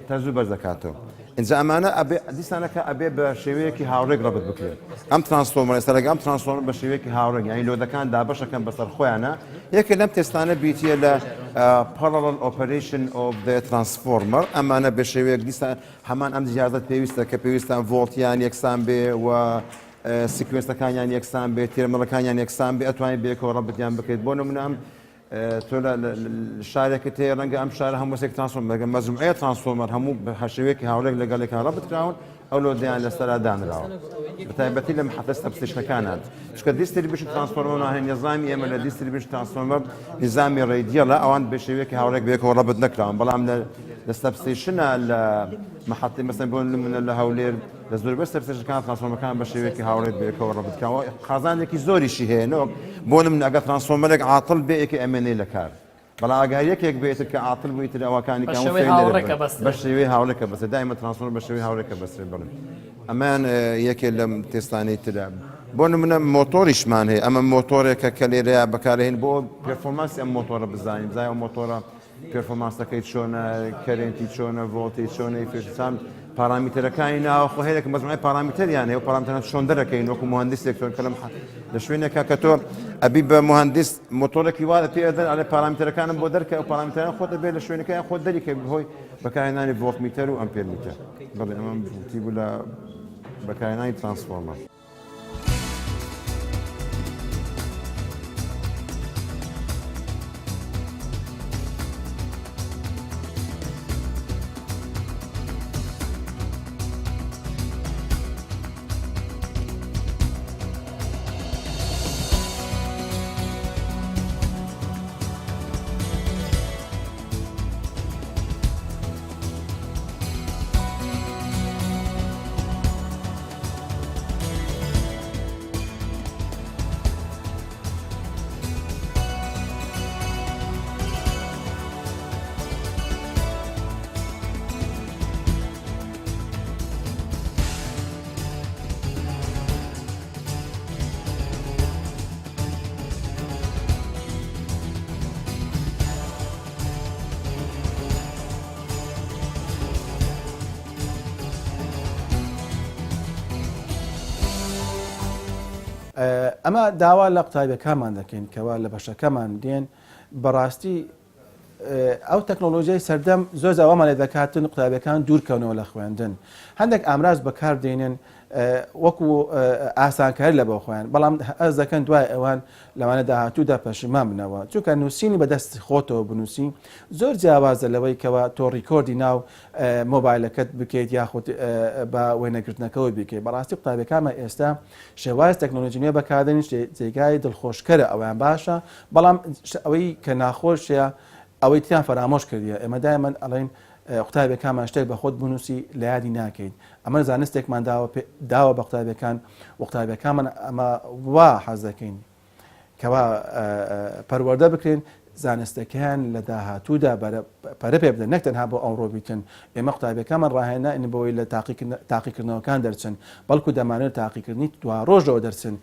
تەزوو بەرز دەکاتەوە ئینجا ئەمانە ئەبێ دیسانەکە ئەبێ بە شێوەیەکی هاوڕێک ڕەبت بکرێت ئەم transformer ئێستا لەگە ئەم transformer بە شێوەیەکی هاوڕێک یانی load ەکان دابەشەکەن بەسەر خۆیانە یەکێ لەم تێستانە بریتییە لە parallel operation of the transformer ئەمانە بە شێوەیەک دیسان هەمان ئەم جیازەت پێویستە کە پێویستان ڤۆڵتیان یەکسان بێ و sequence ەکانیان یەکسان بێت terminal ەکانیان یەکسان بێ ئەتوانێت بەیەکەوە ڕەبتیان بکرێت بۆ نمونە ئەم تۆ لە شارێکت هەیە ڕەنگە ئەم شارە هەموو سێک transformer لەگەڵ مەجموعەیە transformer هەموو بە شێوەیەکی هاوڕێک لەگەڵ یەکان ڕەبت کراون ئەو load ەیان لەسەرا دانراوە بەتایبەتی لە محەتە substation ەکانان چونکە distribution transformer هەیە نیزامی ئێمە لە distribution transformer نیزامی radial ە ئەوان بە شێوەیەکی هاوڕێک بەیەکەوە ڕەبت نەکراون بەڵام لە لە substation ە لە محەتەی مەسەن بۆ نمونە لە هەولێر لە زۆربەی substation ەکان transformer ەکان بە شێوەیەکی هاوڕێک بەیەکەوە ڕەبت کراوە قازانجێکی زۆریشی هەیە نەوەک بۆ نمونە ئەگەر transformer ێک عاتڵ بێ یەکێ ئەمێنێ لە کار بەڵام ئەگەر یەکێک بێتر کە عاتڵ بوو ئیتر ئەوەکانی بە کە هەموو شێوەی failure هاوڕێک بن ئەبەسترێ بە شێوەی هاوڕێک ئەبەسترێ دایمە transformer بە شێوەی هاوڕێک ئەبەسترێ بەڵێ ئەمەیان یەکێ لەم تێستانەی ترە بۆ نمونە مۆتۆریشمان هەیە ئەمە مۆتۆرێکە کە لێرەیە بەکارهێن بۆ performance ی ئەم مۆتۆرە بزانین بزانین ئەو مۆتۆرە performance ەکەی چۆنە، current ی چۆنە، ڤۆڵتی چۆنە، efficiency ی پارامیتەرەکانی ناوەخۆ هەیە کە مەجموعەی پارامیتەریان هەیە و پارامیتەران چۆن دەرەکەین وەکو موهەندیسێک چۆن کە لەم لە شوێنێکا کە تۆ ئەبی بە موهەندیس مۆتۆرێکی وا پێ ئەدەن ئەڵێ پارامیتەرەکانم بۆ دەرکە ئەو پارامیتەران خۆت ئەبێ لە شوێنەکەیان خۆت دەریکەی بەهۆی بەکارهێنانی ڤۆڵتمیتەر و ئەمپێرمیتەر بەڵێ ئەمە بریتی بوو لە بەکارهێنانی transformer. ئەمە داوا لە قوتابیەکانمان دەکەین کەوا لە بەشەکەمان دێن بەڕاستی ئەو تەکنۆلۆژیای سەردەم زۆر جار وامان لێ دەکاتن قوتابیەکان دوورکەونەوە لە خوێندن هەندێک ئامراز بەکار دێنن وەکو ئاسانکاری لە بۆ خۆیان بەڵام ئەز دەکەن دوای ئەوان لەوانە داهاتوودا پەشیمان بنەوە چونکە نووسینی بەدەست خۆتەوە بنووسی زۆر جیاوازە لەوەی کەوا تۆ record ی ناو مۆبایلەکەت بکەیت یاخود بە وێنەگرتنەکەەوە بیکەیت بەڕاستی قوتابیەکانمان ئێستا شێواز تەکنۆلۆژی نوێ بەکاردێنن جێگای دڵخۆشکەرە ئەویان باشە بەڵام ئەوەی کە ناخۆشە ئەوەی تریان فەرامۆش کردیە ئێمە دایمەن ئەڵێن قوتابیەکانمان شتێک بە خۆت بنووسی لە یادی ناکەیت ئەمە زانستێکمان داوە داوە بە قوتابیەکان و قوتابیەکانمان ئەمە وا حەز دەکەین کەوا پەروەردە بکرێن زانستەکەیان لە داهاتوودا پەرە پێ بدەن نەک تەنها بۆ ئەمڕۆ بیتن ئێمە قوتابیەکانمان ڕاهێناین بەوەی لە تاقیکردنەوەکان دەرچن بەڵکو دەمانەوێت تاقیکردنی دواڕۆژەوە دەرچن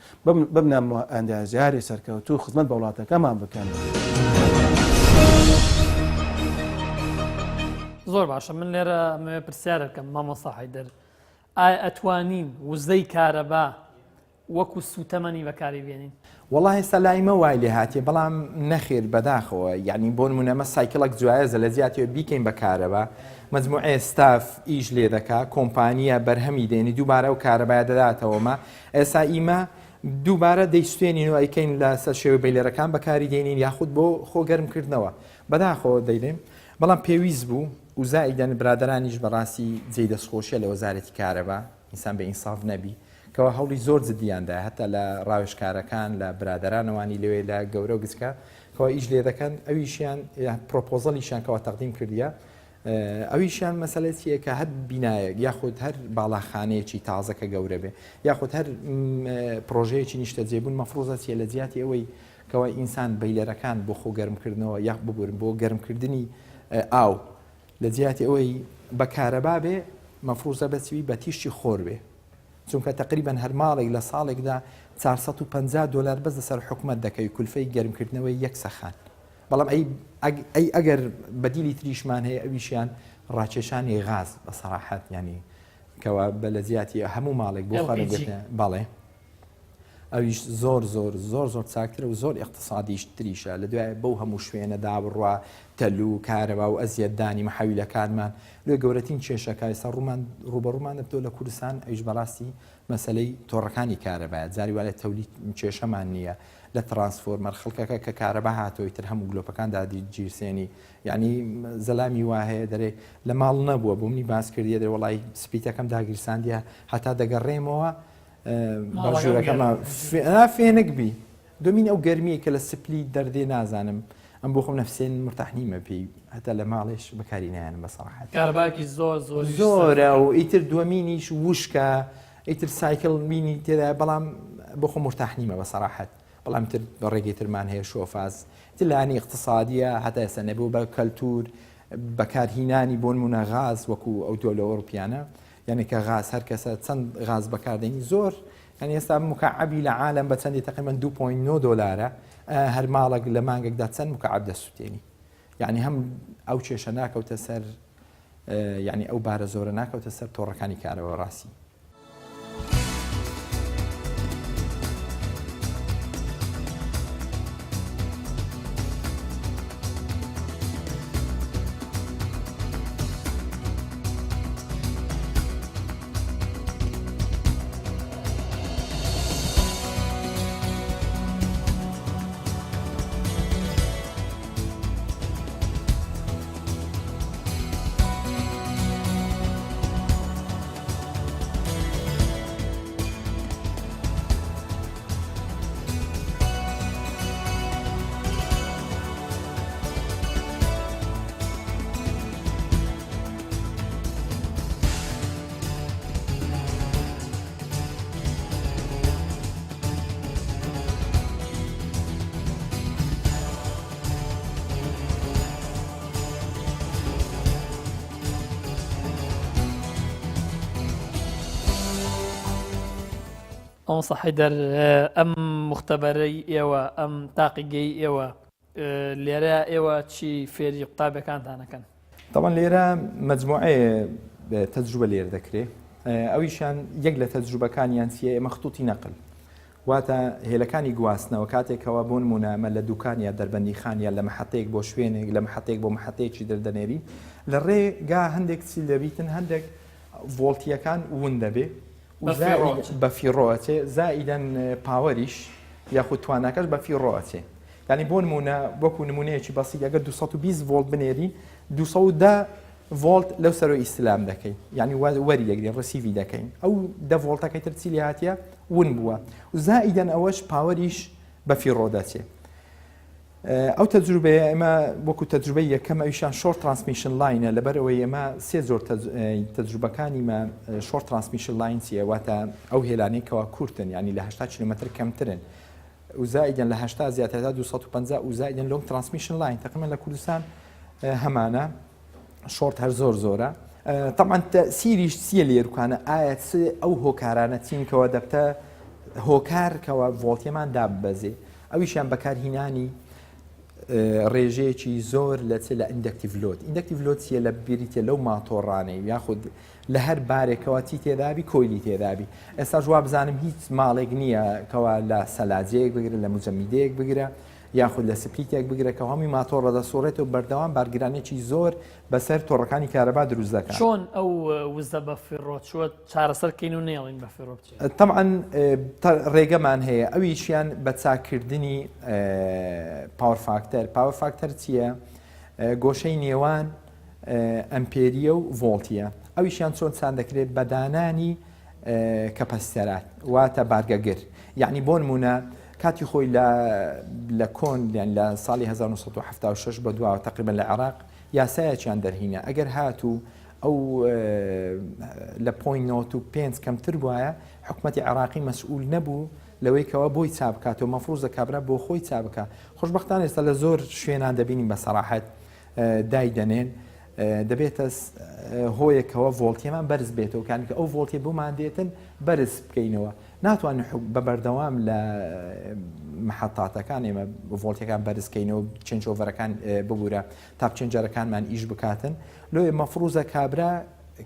ببنە ئەندازیاری سەرکەوتوو خزمەت بە وڵاتەکەمان بکەن. زۆر باشە من لێرە ئەمەوێ پرسیارە بکەم مامۆستا حەیدەر ئایا ئەتوانین وزەی کارەبا وەکو سوتەمەنی بەکاری بێنین؟ وەڵا ئێستا لای مە وای لێ هاتیە بەڵام نەخێر بەداخەوە یعنی بۆ نمونە ئەمە cycle ەک جوایەزە لە جیاتیەوە بیکەین بە کارەبا مەجموعەیە ستاف ئیش لێ دەکا کۆمپانیە بەرهەمی دێنی دووبارە ئەو کارەبایە دەداتەوە مە ئێستا ئیمە دووبارە دەیسوێنین و ئەیکەین لە سەر شێوەی boiler ەکان بەکاری دێنین یاخود بۆ خۆ گەرمکردنەوە بەداخەوە دەیلێم بەڵام پێویست بوو و زائیدەن برادەرانیش بەڕاستی جێی دەستخۆشیە لە وەزارەتی کارەبا ئینسان بێ ئینساف نەبی کەوا هەوڵی زۆر جدیان دایە هەتا لە ڕاوێژکارەکان لە برادەرانەوانی لەوێ لە گەورە و گچکە کەوا ئیش لێ دەکەن ئەویشیان proposal یشیان کەوا تەقدیم کردیە ئەویشیان مەسەلە چییە کە هەر بینایەک یاخود هەر باڵاخانەیەکی تازە کە گەورە بێ یاخود هەر پرۆژەیەکی نیشتەجێبوون مەفروزە چیە لە جیاتی ئەوەی کەوا ئینسان boiler ەکان بۆ خۆ گەرمکردنەوە یاخ ببورن بۆ گەرمکردنی ئاو لە جیاتی ئەوەی بە کارەبا بێ مەفروزە بەچوی بە تیشکی خۆر بێ چونکە تەقریبەن هەر ماڵێک لە ساڵێکدا 450 دۆلار بەس لەسەر حکومەت دەکەوی کولفەی گەرمکردنەوەی یەک سەخان بەڵام ئەی ئەی ئەگەر بەدیلی تریشمان هەیە ئەویشیان ڕاکێشانی غاز بە سەراحەت ینی کەوا بە لە جیاتی هەموو ماڵێک بۆ خەرگرتن بەڵێ ئەویش زۆر زۆر زۆر زۆر چاکترە و زۆر ئیقتسادیش تریشە لە دوای بەو هەموو شوێنە دابڕوا تەل و کارەبا و ئەزیەتدانی محەویلەکانمان لێ گەورەترین کێشەکە ئێستا ڕوومان ڕووبەڕوومان دەبتەوە لە کوردستان ئەویش بەڕاستی مەسەلەی تۆڕەکانی کارەبایە جاری وایە تەولی کێشەمان نییە لە ترانسفۆرمەر خەڵکەکە کە کارەبا هاتەوەی تر هەموو گلۆپەکان دادیگیرسێنی یعنی زەلامی وا هەیە دەرێ لە ماڵ نەبووە بۆ منی باس کردیە دەرێ وەڵی split ەکەم داگیرساندیە هەتا دەگەڕێمەوە ژوورەکەمە فێنک بی دومین ئەو گەرمیە کە لە split دەردێ نازانم ئەم بۆ خۆم نەفسێن مرتاح نیمە پێی هەتا لە ماڵێش بەکاری نایەنم بە سەراحەت کارەباکی زۆر زۆر زۆرە و ئیتر دووەمینیش وشکە ئیتر cycle بینی تێدا بەڵام بۆ خۆم مرتاح نیمە بە سەراحەت بەڵام تر بە ڕێگەی ترمان هەیە شۆفاز تر لانی اقتصادیە هەتا ئێستا نەبوو بە کەلتور بەکارهینانی بۆ نمونە غاز وەکو ئەو دۆلە ئەوروپیانە یعنی کە غاز هەر کەسە چەند غاز بەکاردێنی زۆر یعنی ئێستا مکعبی لە عالم بە چەندی تقریبا 2.9 دلارە هەر ماڵێک لە مانگێکدا چەند مکعب دەسووتێنی یعنی هەم ئەو کێشە ناکەوتە سەر یعنی ئەو بارە زۆرە ناکەوتە سەر تۆڕەکانی کارەوە ڕاستی. مامۆستا حەیدەر ئەم مختبەرەی ئێوە ئەم تاقیگەی ئێوە لێرە ئێوە چی فێری قوتابیەکانتان ئەکەن؟ تەبعەن لێرە مەجموعەیە تەجروبە لێر دەکرێ ئەویشیان یەک لە تەجروبەکانیان چییە ئێمە خطوطی نەقل. واتە هێلەکانی گواستنەوە کاتێک کەوا بۆ نموونە ئەمە لە دوکان یا دەربەندیخان یا لە مەحەتەیەک بۆ شوێنێک لە مەحەتەیەک بۆ مەحەتەیەکی تر دەنێرین لە ڕێگا هەندێک چی دەبیتن هەندێک ڤۆڵتیەکان ون دەبێ بە فیڕۆ ئەچێ زائیدەن power یش یاخود تواناکەش بە فیڕۆ ئەچێ یعنی بۆ نمونە وەکو نمونەیەکی بەسیط ئەگەر 220 ڤۆڵت بنێری 210 ڤۆڵت لەو سەرۆ ئیستلام دەکەین یعنی وەری دەگرین receive ی دەکەین ئەو دە ڤۆڵتەکەی تر چی لێ هاتیە ون بووە و زائیدەن ئەوەش power یش بە فیڕۆ دەچێ ئەو تەجروبەیە ئێمە وەکو تەجروبەی یەکەم ئەویشان short transmission line ە لەبەر ئەوەی ئێمە سێ زۆر تەجروبەکانی مە short transmission line چیە واتە ئەو هێلانەی کەوا کورتن یعنی لە 80 کیلومتر کەمترن و زائیدەن لە 80 زیاتر تا 250 و زائیدەن long transmission line تقریبا لە کوردستان هەمانە شۆرت هەر زۆر زۆرە تەبعەن تەسیریش چییە لێرکانە ئایا چ ئەو هۆکارانە چین کەەوە دەبتە هۆکار کەەوە ڤۆڵتیەمان داببەزێ ئەویشیان بەکارهینانی ڕێژەیەکی زۆر لە چ لە inductive load inductive load چیە لە بریتە لەو ماتۆڕانەی یاخود لە هەر بارێکەوە چی تێدابی coil ی تێدابی ئێستاش وابزانم هیچ ماڵێک نییە کەوا لە سەلاجەیەک بگرە لە مجەمیدەیەک بگرە یاخود لە split ێک بگرە کە هەمووی ماتۆڕە دەسوڕێتەوە بەردەوام بارگرانێکی زۆر بەسەر تۆڕەکانی کارەبا دروست دەکات. چۆن ئەو وزە بەفیڕۆ چووە چارەسەر کەین و نەیەڵین بەفیڕۆ بچێت؟ تەبعەن ڕێگەمان هەیە ئەویشیان بە چاککردنی power factor، power factor چییە؟ گۆشەی نێوان ئەمپێریە و ڤۆڵتیە، ئەویشیان چۆن چان دەکرێت؟ بە دانانی capacitor ات واتە بارگەگر یعنی بۆ نمونە کاتی خۆی لە لە کۆن یان لە ساڵی 1976 بە دواوە تقریبا لە عێراق یاسایەکیان دەرهینە ئەگەر هاتوو ئەو لە point نۆت و پێنج کەمتر بواە حکوومەتتی عێراقی مەسئول نەبوو لەوەی کەەوە بۆی چا بکاتەوە مەفروزە کابرا بۆ خۆی چا بکە خۆشببختان ئێستا لە زۆر شوێنان دەبینین بە سەراحەت دایدەنێن دەبێتە هۆیەکەوە ڤۆڵتیەمان بەرز بێتەوە کانی کە ئەو ڤۆڵتی بۆمان دێتن بەرز بکەینەوە ناتوانین بە بەردەوام لە محەتاتەکان ئێمە ڤۆڵتەکان بەرزکەینەوە changeover ەکان ببوورە tap changer ەکانمان ئیش بکاتن لۆیە مەفروزە کابرا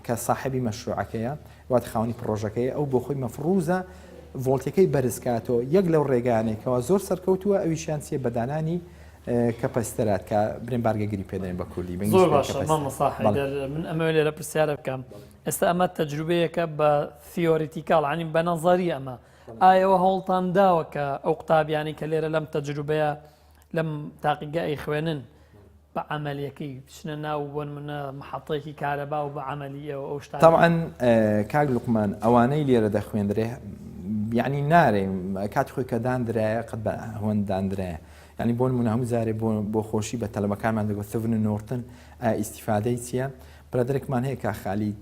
کە ساحبی مەشروعەکەیە وات خاوەنی پرۆژەکەی ئەو بۆ خۆی مەفروزە ڤۆڵتەکەی بەرزکاتەوە یەک لەو ڕێگانێکەوە زۆر سەرکەوتووە ئەویشیان چیە بەدانانی capacitor ات کە برێن بارگەگری پێ دەێن بە کوردی بە زۆر باشە مامۆستا حەیدەر من ئەمەوێ لێرە پرسیارە بکەم ئێستا ئەمە تەجروبەیەکە بە theoretical عنی بە نەزەری ئەمە ئایەوە هەوڵتان داوە کە ئەو قوتابیانی کە لێرە لەم تەجروبەیە لەم تاقیگە ئەیخوێنن بە عملیەکەی بچنە ناو بۆ نمونە محەتەیەکی کارەبا و بە عملیەوە ئەو شتانە طبعا کاک لوقمان ئەوانەی لێرە دەخوێندرێ یعنی نارێ کاتی خۆی کە داندرایە قەت بە هەوەند داندرایە یانی بۆ نمونە هەموو جارێ بۆ بۆ خۆشی بە تەلەبەکانمان دەگوت Thevenin Norton ئایا ئیستیفادەی چییە؟ برادەرێکمان هەیە کاک خالید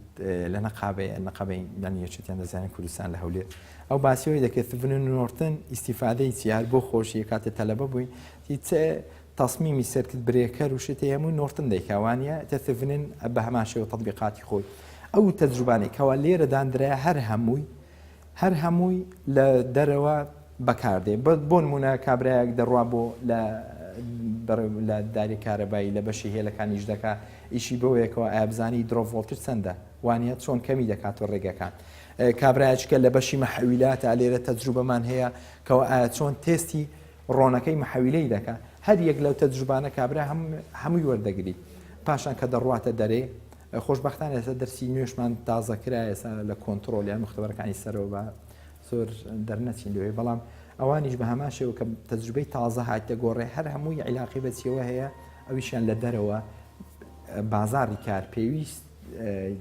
لە نەقابەیە نەقابەی یانی یەکێتیان دەزانین کوردستان لە هەولێر ئەو باسی ئەوەی دەکرد Thevenin Norton ئیستیفادەی چییە هەر بۆ خۆشی کاتێ تەلەبە بووین چ تەسمیمی circuit breaker و شتێ هەموو Norton دەیکا وانە تە Thevenin بە هەمان شێوە تەطبیقاتی خۆی ئەو تەجروبانەی کەوا لێرە داندرایە هەر هەمووی هەر هەمووی لە دەرەوە بەکار دێ بۆ نموونە کابرایەک دەڕوا بۆ لە لە داری کارەبایی لە بەشی هێلەکان ئیش دەکا ئیشی بەوەیەکەوە ئایا بزانی drop voltage چەندە وانە چۆن کەمی دەکاتەوە ڕێگەکان کابرایەکە لە بەشی مەحەویلاتە لێرە تەجروبەمان هەیە کەەوە ئایا چۆن تێستی ڕۆنەکەی محەویلەی دەکا هەر یەک لەو تەجروبانە کابرا هەم هەمووی وەردەگری پاشان کە دەڕواتە دەرێ خۆشبەختانە ئێستا دەرسی نوێشمان تازە کرا ئێستا لە کۆنتڕۆڵ یان مختبەرەکانی سەرەوە بە زۆر دەرنەچین لەوێ بەڵام ئەوانیش بە هەمان شێوە کە تەجروبەی تازە هاتە گۆڕێ هەر هەمووی عیلاقی بە چیەوە هەیە ئەویشیان لە دەرەوە بازاڕی کار پێویست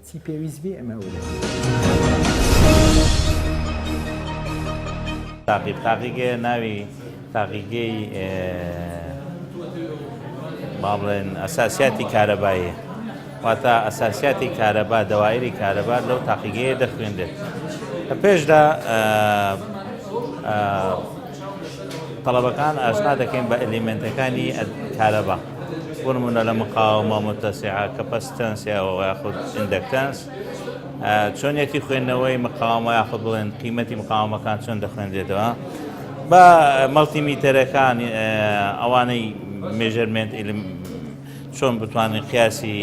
چی پێویست بێ ئەمە ئەوە دەکەین. تاقی تاقیگەیە ناوی تاقیگەی با بڵێن ئەساسیاتی کارەباییە واتە ئەساسیاتی کارەبا دەوایری کارەبا لەو تاقیگەیە دەخوێندرێت لە پێشدا تەڵەبەکان ئاشنا دەکەین بە element ەکانی کارەبا بۆ نمونە لە مقاومە متسعە capacitance یاخود inductance چۆنیەتی خوێندنەوەی مقاومە یاخود بڵێن قیمەتی مقاومەکان چۆن دەخوێندرێتەوە بە multimeter ەکان ئەوانەی measurement چۆن بتوانین قیاسی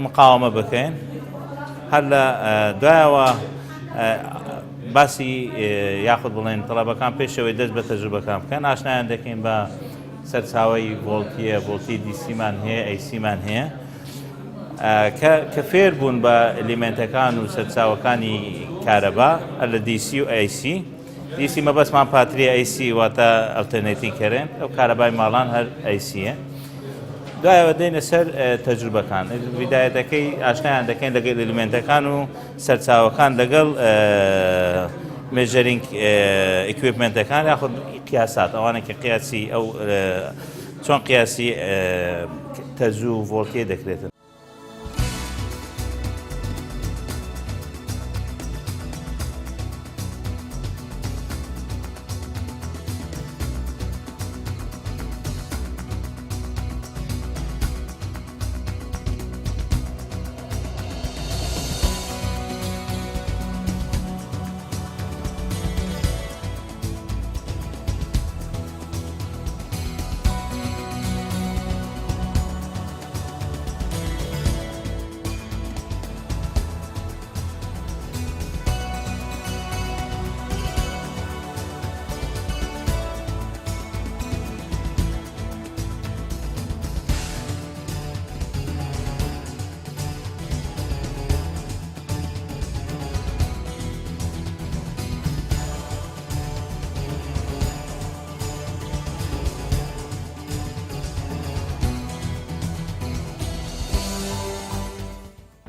مقاومە بکەین هەر لە دوایەوە. باسی یاخود بڵێن تەڵەبەکان پێشەوەی دەست بە تەجروبەکان بکەن ئاشنایان دەکەین بە سەرچاوەی ڤۆڵتیە ڤۆڵتی DC مان هەیە AC مان هەیە کە کە فێر بوون بە element ەکان و سەرچاوەکانی کارەبا لە DC و AC DC مەبەستمان پاتری AC واتە alternating current ئەو کارەبای ماڵان هەر AC یە دوایەوە دێنە سەر تەجروبەکان بیدایەتەکەی ئاشنایان دەکەین لەگەڵ element ەکان و سەرچاوەکان لەگەڵ measuring equipment ەکان یاخود قیاسات ئەوانە کە قیاسی ئەو چۆن قیاسی تەزوو و ڤۆڵتیە دەکرێتن.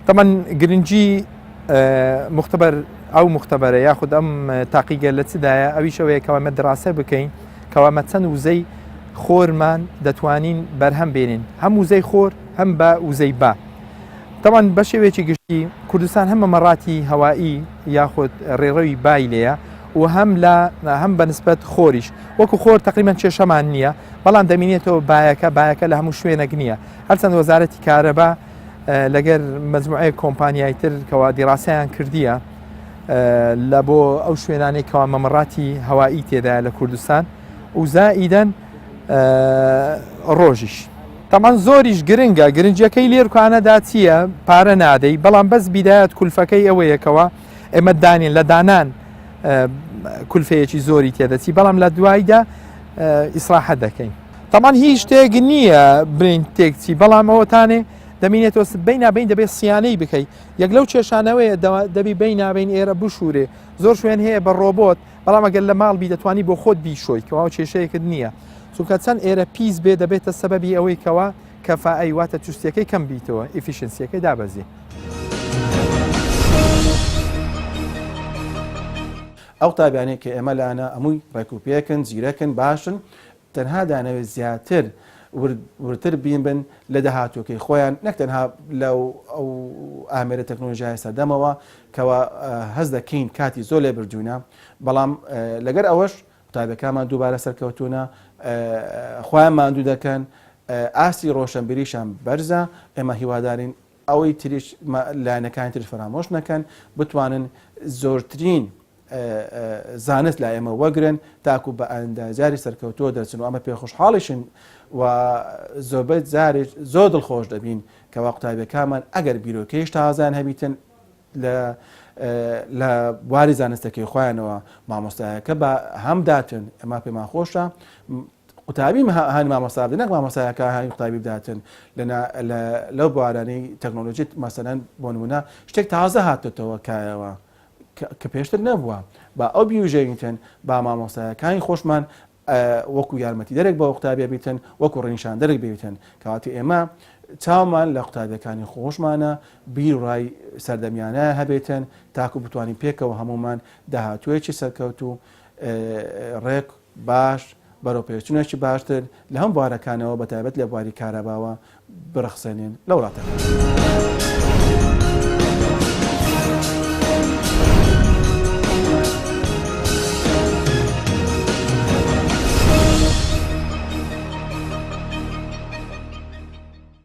تەبعەن گرنگی مختبەر ئەو مختبەرە یاخود ئەم تاقیگە لە چدایە ئەویش ئەوەیە کەوا مە دراسە بکەین کەوا مە چەند وزەی خۆرمان دەتوانین بەرهەم بێنین هەم وزەی خۆر هەم بە وزەی با تەبعەن بە شێوەیەکی گشتی کوردستان هەم مەمەڕاتی هەوایی یاخود ڕێڕەوی بای لێیە و هەم لە هەم بە نسبەت خۆریش وەکو خۆر تقریبان کێشەمان نییە بەڵام دەمینێتەوە بایەکە بایەکە لە هەموو شوێنێک نییە هەرچەند وەزارەتی کارەبا لەگەر مەجموعەیەک کۆمپانیای تر کەوا دیراسەیان کردیە لە بۆ ئەو شوێنانەی کەوا مەمەڕاتی هەوایی تێدایە لە کوردستان و زائیدەن ڕۆژیش تەمان زۆریش گرنگە گرنگەکەی لێرکانەدا چییە پارە نادەی بەڵام بەس بیدایەت کولفەکەی ئەوەیەکەوە ئێمە دانین لە دانان کولفەیەکی زۆری تێدەچی بەڵام لە دواییدا ئیسراحە دەکەین تەمان هیچ شتێک نییە برین تێکچی بەڵام ئەوەتانێ دەمینێتەوە بینابین دەبێت سیانەی بکەی یەک لەو کێشانەوەیە دەبی بینابین ئێرە بشورێ زۆر شوێن هەیە بە ڕۆبۆت بەڵام ئەگەر لە ماڵ بی دەتوانی بۆ خۆت بیشۆی کەوا کێشەیەکت نییە چونکە چەند ئێرە پیس بێ دەبێتە سەبەبی ئەوەی کەوا کەفائەی واتە چوستیەکەی کەم بیتەوە efficiency ەکەی دابەزی. ئەو قوتابیانەی کە ئێمە لانە ئەمووی ڕێک و پێکن زیرەکن باشن تەنها دانەوێت زیاتر وردتر بین بن لە داهاتووەکەی خۆیان نەک تەنها لە ئەو ئامێرە تەکنۆلۆژیای سەردەمەوە کەوا هەست دەکەین کاتی زۆر لێ بردوونە بەڵام لەگەر ئەوەش قوتابیەکانمان دووبارە سەرکەوتوونە خۆیان ماندوو دەکەن ئاستی ڕۆشنبیریشان بەرزە ئێمە هیوادارین ئەوەی تریش لایەنەکانی تریش فەرامۆش نەکەن بتوانن زۆرترین زانست لای ئێمە وەگرن تاکو بە ئەندازیاری سەرکەوتووە دەرچن و ئەمە پێخۆشحاڵیشن و زۆربەی جاریش زۆر دڵخۆش دەبین کەوا قوتابیەکانمان ئەگەر بیرۆکەیش تازیان هەبیتن لە لە بواری زانستەکەی خۆیانەوە مامۆستایەکە بە هەم داتن ئەمە پێمان خۆشە قوتابی هانی مامۆستا بدەن نەک مامۆستایەکە هانی قوتابی بداتن لە لەو بوارانەی تەکنۆلۆژیت مەسەلەن بۆ نمونە شتێک تازە هاتۆتەوە کایەوە کە پێشتر نەبووە با ئەو بیوژێنیتن با مامۆستایەکانی خۆشمان وەکو یارمەتیدەرێک بە قوتابیە بیتن وەکو ڕێنیشاندەرێک بیتن کەواتە ئێمە چاومان لە قوتابیەکانی خۆشمانە بیر و ڕای سەردەمیانە هەبێتن تاکو بتوانین پێکەوە هەمومان داهاتوویەکی سەرکەوتوو ڕێک باش بەرەوپێشچونێکی باشتر لە هەموو بوارەکانەوە بەتایبەت لە بواری کارەباوە بڕەخسێنین لە وڵاتەکەمان.